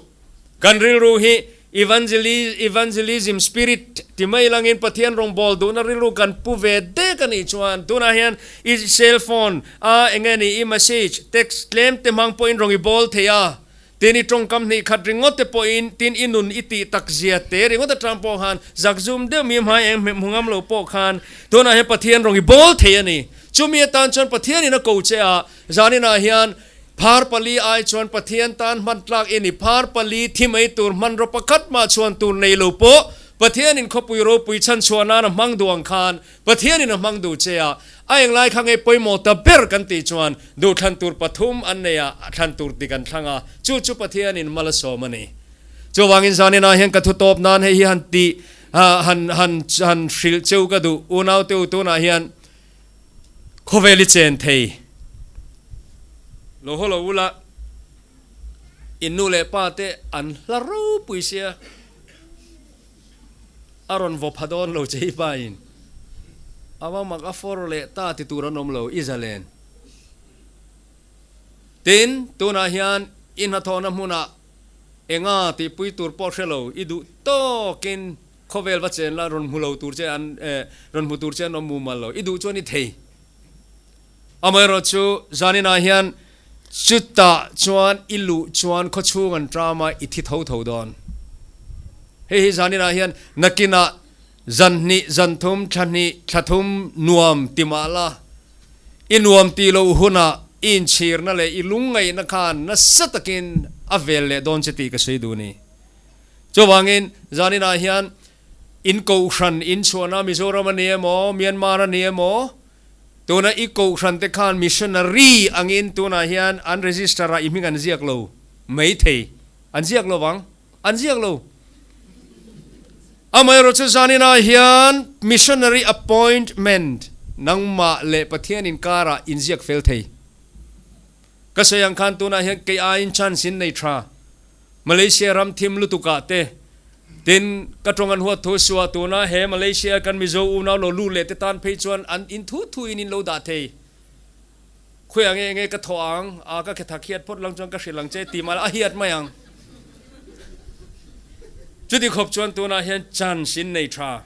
S1: Kan rilru hi evangelism spirit ti mai langin Pathian rawngbâwl duhna rilru kan pu ve dek a nih chuan tunah hian i cell phone a eng nge ni i message, text tlem te hmang pawhin rawn i bâwl thei a, tin i tawngkam hnih khat ringawt te pawhin tin i nun i tih tak zia te ringawt atang pawh khan zakzum deuh mi hmai eng hmu ngam lo pawh khan tunah hian Pathian rawn i bâwl thei a ni. Chumi atan chuan Pathianin a ko che a, zaninah hian phar pali ai chuan Pathian tan hman tlak i ni. Phar pali thi mai tur hmanraw pakhat mah chhuan tur nei lo pawh Pathianin khawpui ropui chhanchhuah nan a hmang duh ang khan Pathianin a hmang duh che a, a englai kha ngei pawimawh ta ber kan tih chuan duhthlan tur pathum an nei a, thlan tur dik an thlang a, chu chu Pathianin mal a sawm a ni. Chuvangin zaninah hian ka thu tawp nan hei hi han tih han han han hrilh cheu ka duh unaute u tunah hian Khawvel i chen thei lo haw lo ula, in nu leh pa te an hla ropui sia, a rawn vaw pha dawn lo che i pa in a va mak a fawr leh ta ti tur an awm lo i zalen. Tin, tunah hian i hnathawhna hmunah enga tihpui tur pawh hre lo i duh tawkin Khawvel va chen la rawn hmu lo tur che an rawn hmu tur che an awm mumal lo. I duh chuan i thei. Amaherawh chu zaninah hian chutah chuan i luh chuan khawchhung an ṭam a, i thi tho tho dawn. Hei hi zaninah hian nakinah zan hnih, zan thum, thla hnih, thla thum nuam ti mah la, i nuam tih loh hunah i inchhirna leh i lungngaihna khan nasa takin a vel leh dawn che tih ka sawi duh a ni. Chuvangin, zaninah hian in kohhran in chhuahna Mizoram a ni emaw, Myanmar a ni emaw, tuna i kohhran te khan missionary angin tunah hian an register ah i hming an ziak lo mai thei. An ziak lo vang. An ziak lo. Amaherawhchu zaninah hian missionary appointment nangmah leh Pathian inkarah inziak fel thei. Ka sawi ang khan tunah hian kei aiin chance in nei tha. Malaysia ram thim lutukah te, tin ka tawng an huat thu suah tuna he Malaysia kan Mizo unau lo lut leh te tan phei chuan an in thu thu in in lo dah thei. Khawiah nge nge ka thawh ang a, ka khetha khiat phawt lang chuan ka hrilh ang che tih mah a hiat mai ang. Chuti khawp chuan tunah hian chance in nei tha.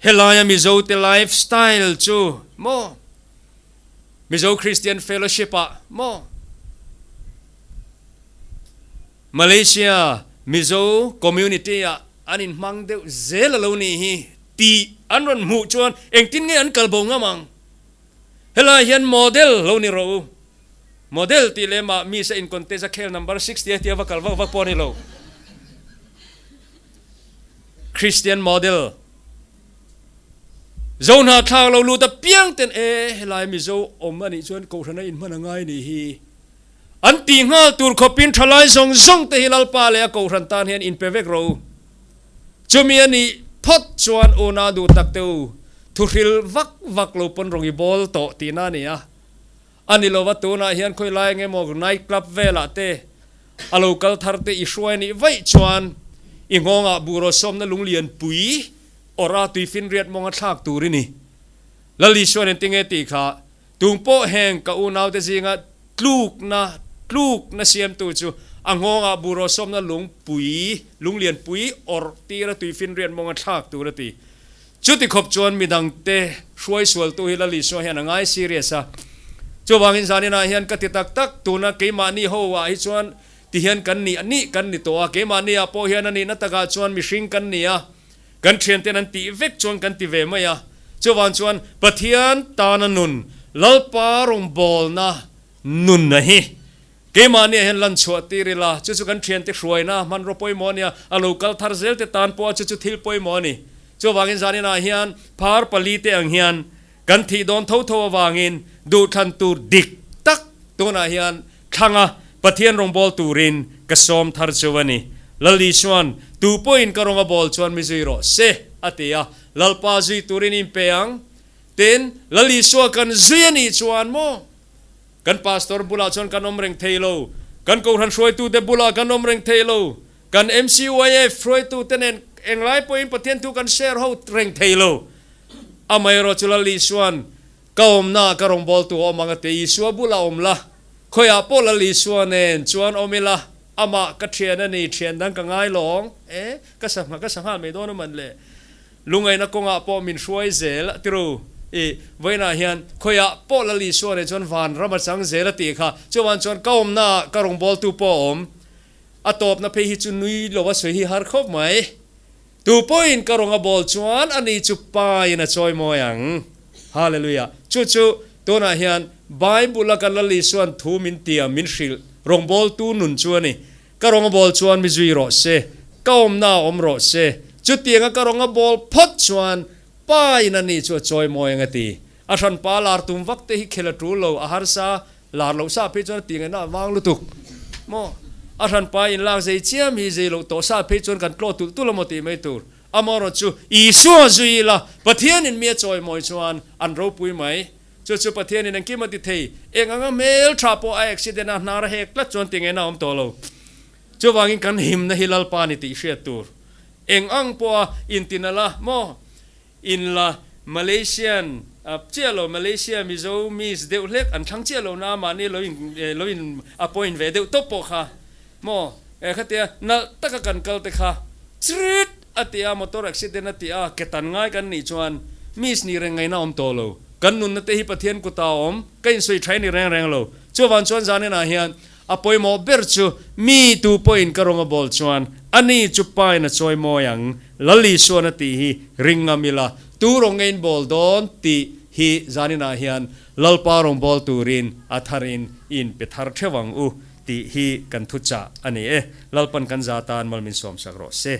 S1: Helaia Mizo te life style chu maw Mizo Christian Fellowship ah maw Malaysia Mizo community ah an inhmang deuh zel a lo nih hi tih an rawn hmuh chuan engtin nge an kal bo ngam ang? Helai hian model lo ni rawh u. Model tih leh mah Miss a in contest a khel number 60 a tia va kal vak vak pawh a ni lo. Christian model. Zo hna thlak lo lut apiang ten e helai Mizo awm a nih chuan kohhran a inhman a ngai nih hi. An tih nghal tur khawpin thalai zawng zawng te hi Lalpa leh a kohhran tan hian inpe vek rawh u. Chumi a nih phawt chuan unau duh tak te u, thuhril vak vak lo pawn rawng i bawl tawh tihna a ni a. A ni lova tunah hian khawi lai eng emaw night club velah te a lo kal thar te i hruai nih vaih chuan i nghawngah buhraw sawmna lunglian pui awrh a tuifinriat mawnga thlak tur i ni. Lal Isuan engtinge tih kha Tung pawh heng ka unaute zinga tlukna tlukna siamtu chu a nghawngah buhraw sawmna lungpui, lunglianpui awrh tira tuifinriat mawnga thlak tur a ti. Chuti khawp chuan midangte hruai sualtu hi Lal Isua hian a ngai serious a. Chuvangin zaninah hian ka ti tak tak, tuna keimahni ho ah hi chuan tihian kan nih nih kan ni tawh a, keimahni ah pawh hian a nihna takah chuan mihring kan ni a, Kan thianten an tih vek chuan kan ti ve mai a, chuvang chuan Pathian tana nun, Lalpa rawngbawlna nunna hi keimahniah hian lan chhuah tir ila, chu chu kan thiante hruaina hmanraw pawimawh a nia, a lo kal thar zel te tan pawh a chu chu thil pawimawh a ni. Chuvangin zaninah hian phar pali te ang hian Kan thih dawn tho tho avangin duhthlan tur dik tak tunah hian thlanga Pathian rawngbâwl turin ka sawm thar chu a ni. Lal Isua'n, Tu pawhin ka rawng a bâwl chuan mi zui rawh se, a ti a. Lalpa zui turin in pe ang. Tin, Lal Isua kan zui a nih chuan maw? Kan pastor bulah chuan kan awm reng thei lo. Kan kohhran hruaitute bulah kan awm reng thei lo. Kan MCYF hruaitute nen englai pawhin Pathian thu kan share ho reng thei lo. Amaherawh chu Lal Isua'n, Ka awmnaah ka rawngbawltu a awm ang a ti. Isua bulah awm la, khawiah pawh Lal Isua nen chuan awm ila, amah ka thian a ni, thian dang ka ngai lawng e, ka sangha ka sangha mai dawn a man le. Lungaina kawngah pawh min hruai zel a ti ru. I vawiinah hian khawiah pawh Lal Isua nen chuan van ram a chang zel a tih kha. Chuvang chuan ka awmnaah ka rawngbawltu pawh a awm. A tawpna phei hi chu nui lo a sawi hi har khawp mai. Tu pawhin ka rawng a bawl chuan ani chu pain a chawi mawi ang. Hallelujah! Chu chu tunah hian Bible a kan Lal Isua'n thu min tia min hrilh rawngbawltu nun chu a ni. Ka rawng a bawl chuan mi zui rawh se, ka awmna a awm rawh se. Chutianga ka rawng a bawl phawt chuan pain ani chu a chawi mawi ang a ti. A hranpa lar tum vak te hi khel a tul lo, a harsa Lar loh sa phei chuan a tih ngaihna a vang lutuk maw? A hranpa in lak zei chiam hi zei loh tawh sa phei chuan kan tlaw tulh tulh a maw tih mai tur. Amaherawh chu Isua zui ila Pathianin mi a chawimawi chuan an ropui mai. Chu chu Pathianin engkim a ti thei. Eng anga hmel tha pawh a accident a hnar a hek tlat chuan ti ngaihna a awm tawh lo. Chuvangin kan himna hi Lalpa ni tih hriat tur. Eng ang pawha intinalh a maw? In la Malaysian chiah lo Malaysia Mizo miss deuh hlek an thlang chiah lo na mahni lo in lo in appoint ve deuh tawp pawh kha maw khatia nalh taka kan kal te kha chrit a ti a motor accident a ti a ke tan ngai kan nih chuan miss nih reng ngaihna awm tawh lo kan nunna te hi Pathian kuta awm ka insawi tha ni reng reng lo chuvang chuan zanin ah hian A pawimawh ber chu mi tu pawhin ka rawng a bawl chuan ani chu pain a chawi mawi ang, Lal Isuan a tih hi ring ngam ila, tu rawng nge in bawl dawn tih hi zaninah hian Lalpa rawng bawl turin a tharin i inpe thar theuh ang u tih hi kan thuchah a ni e. Lalpan kan za tan mal min sawmsak rawh se.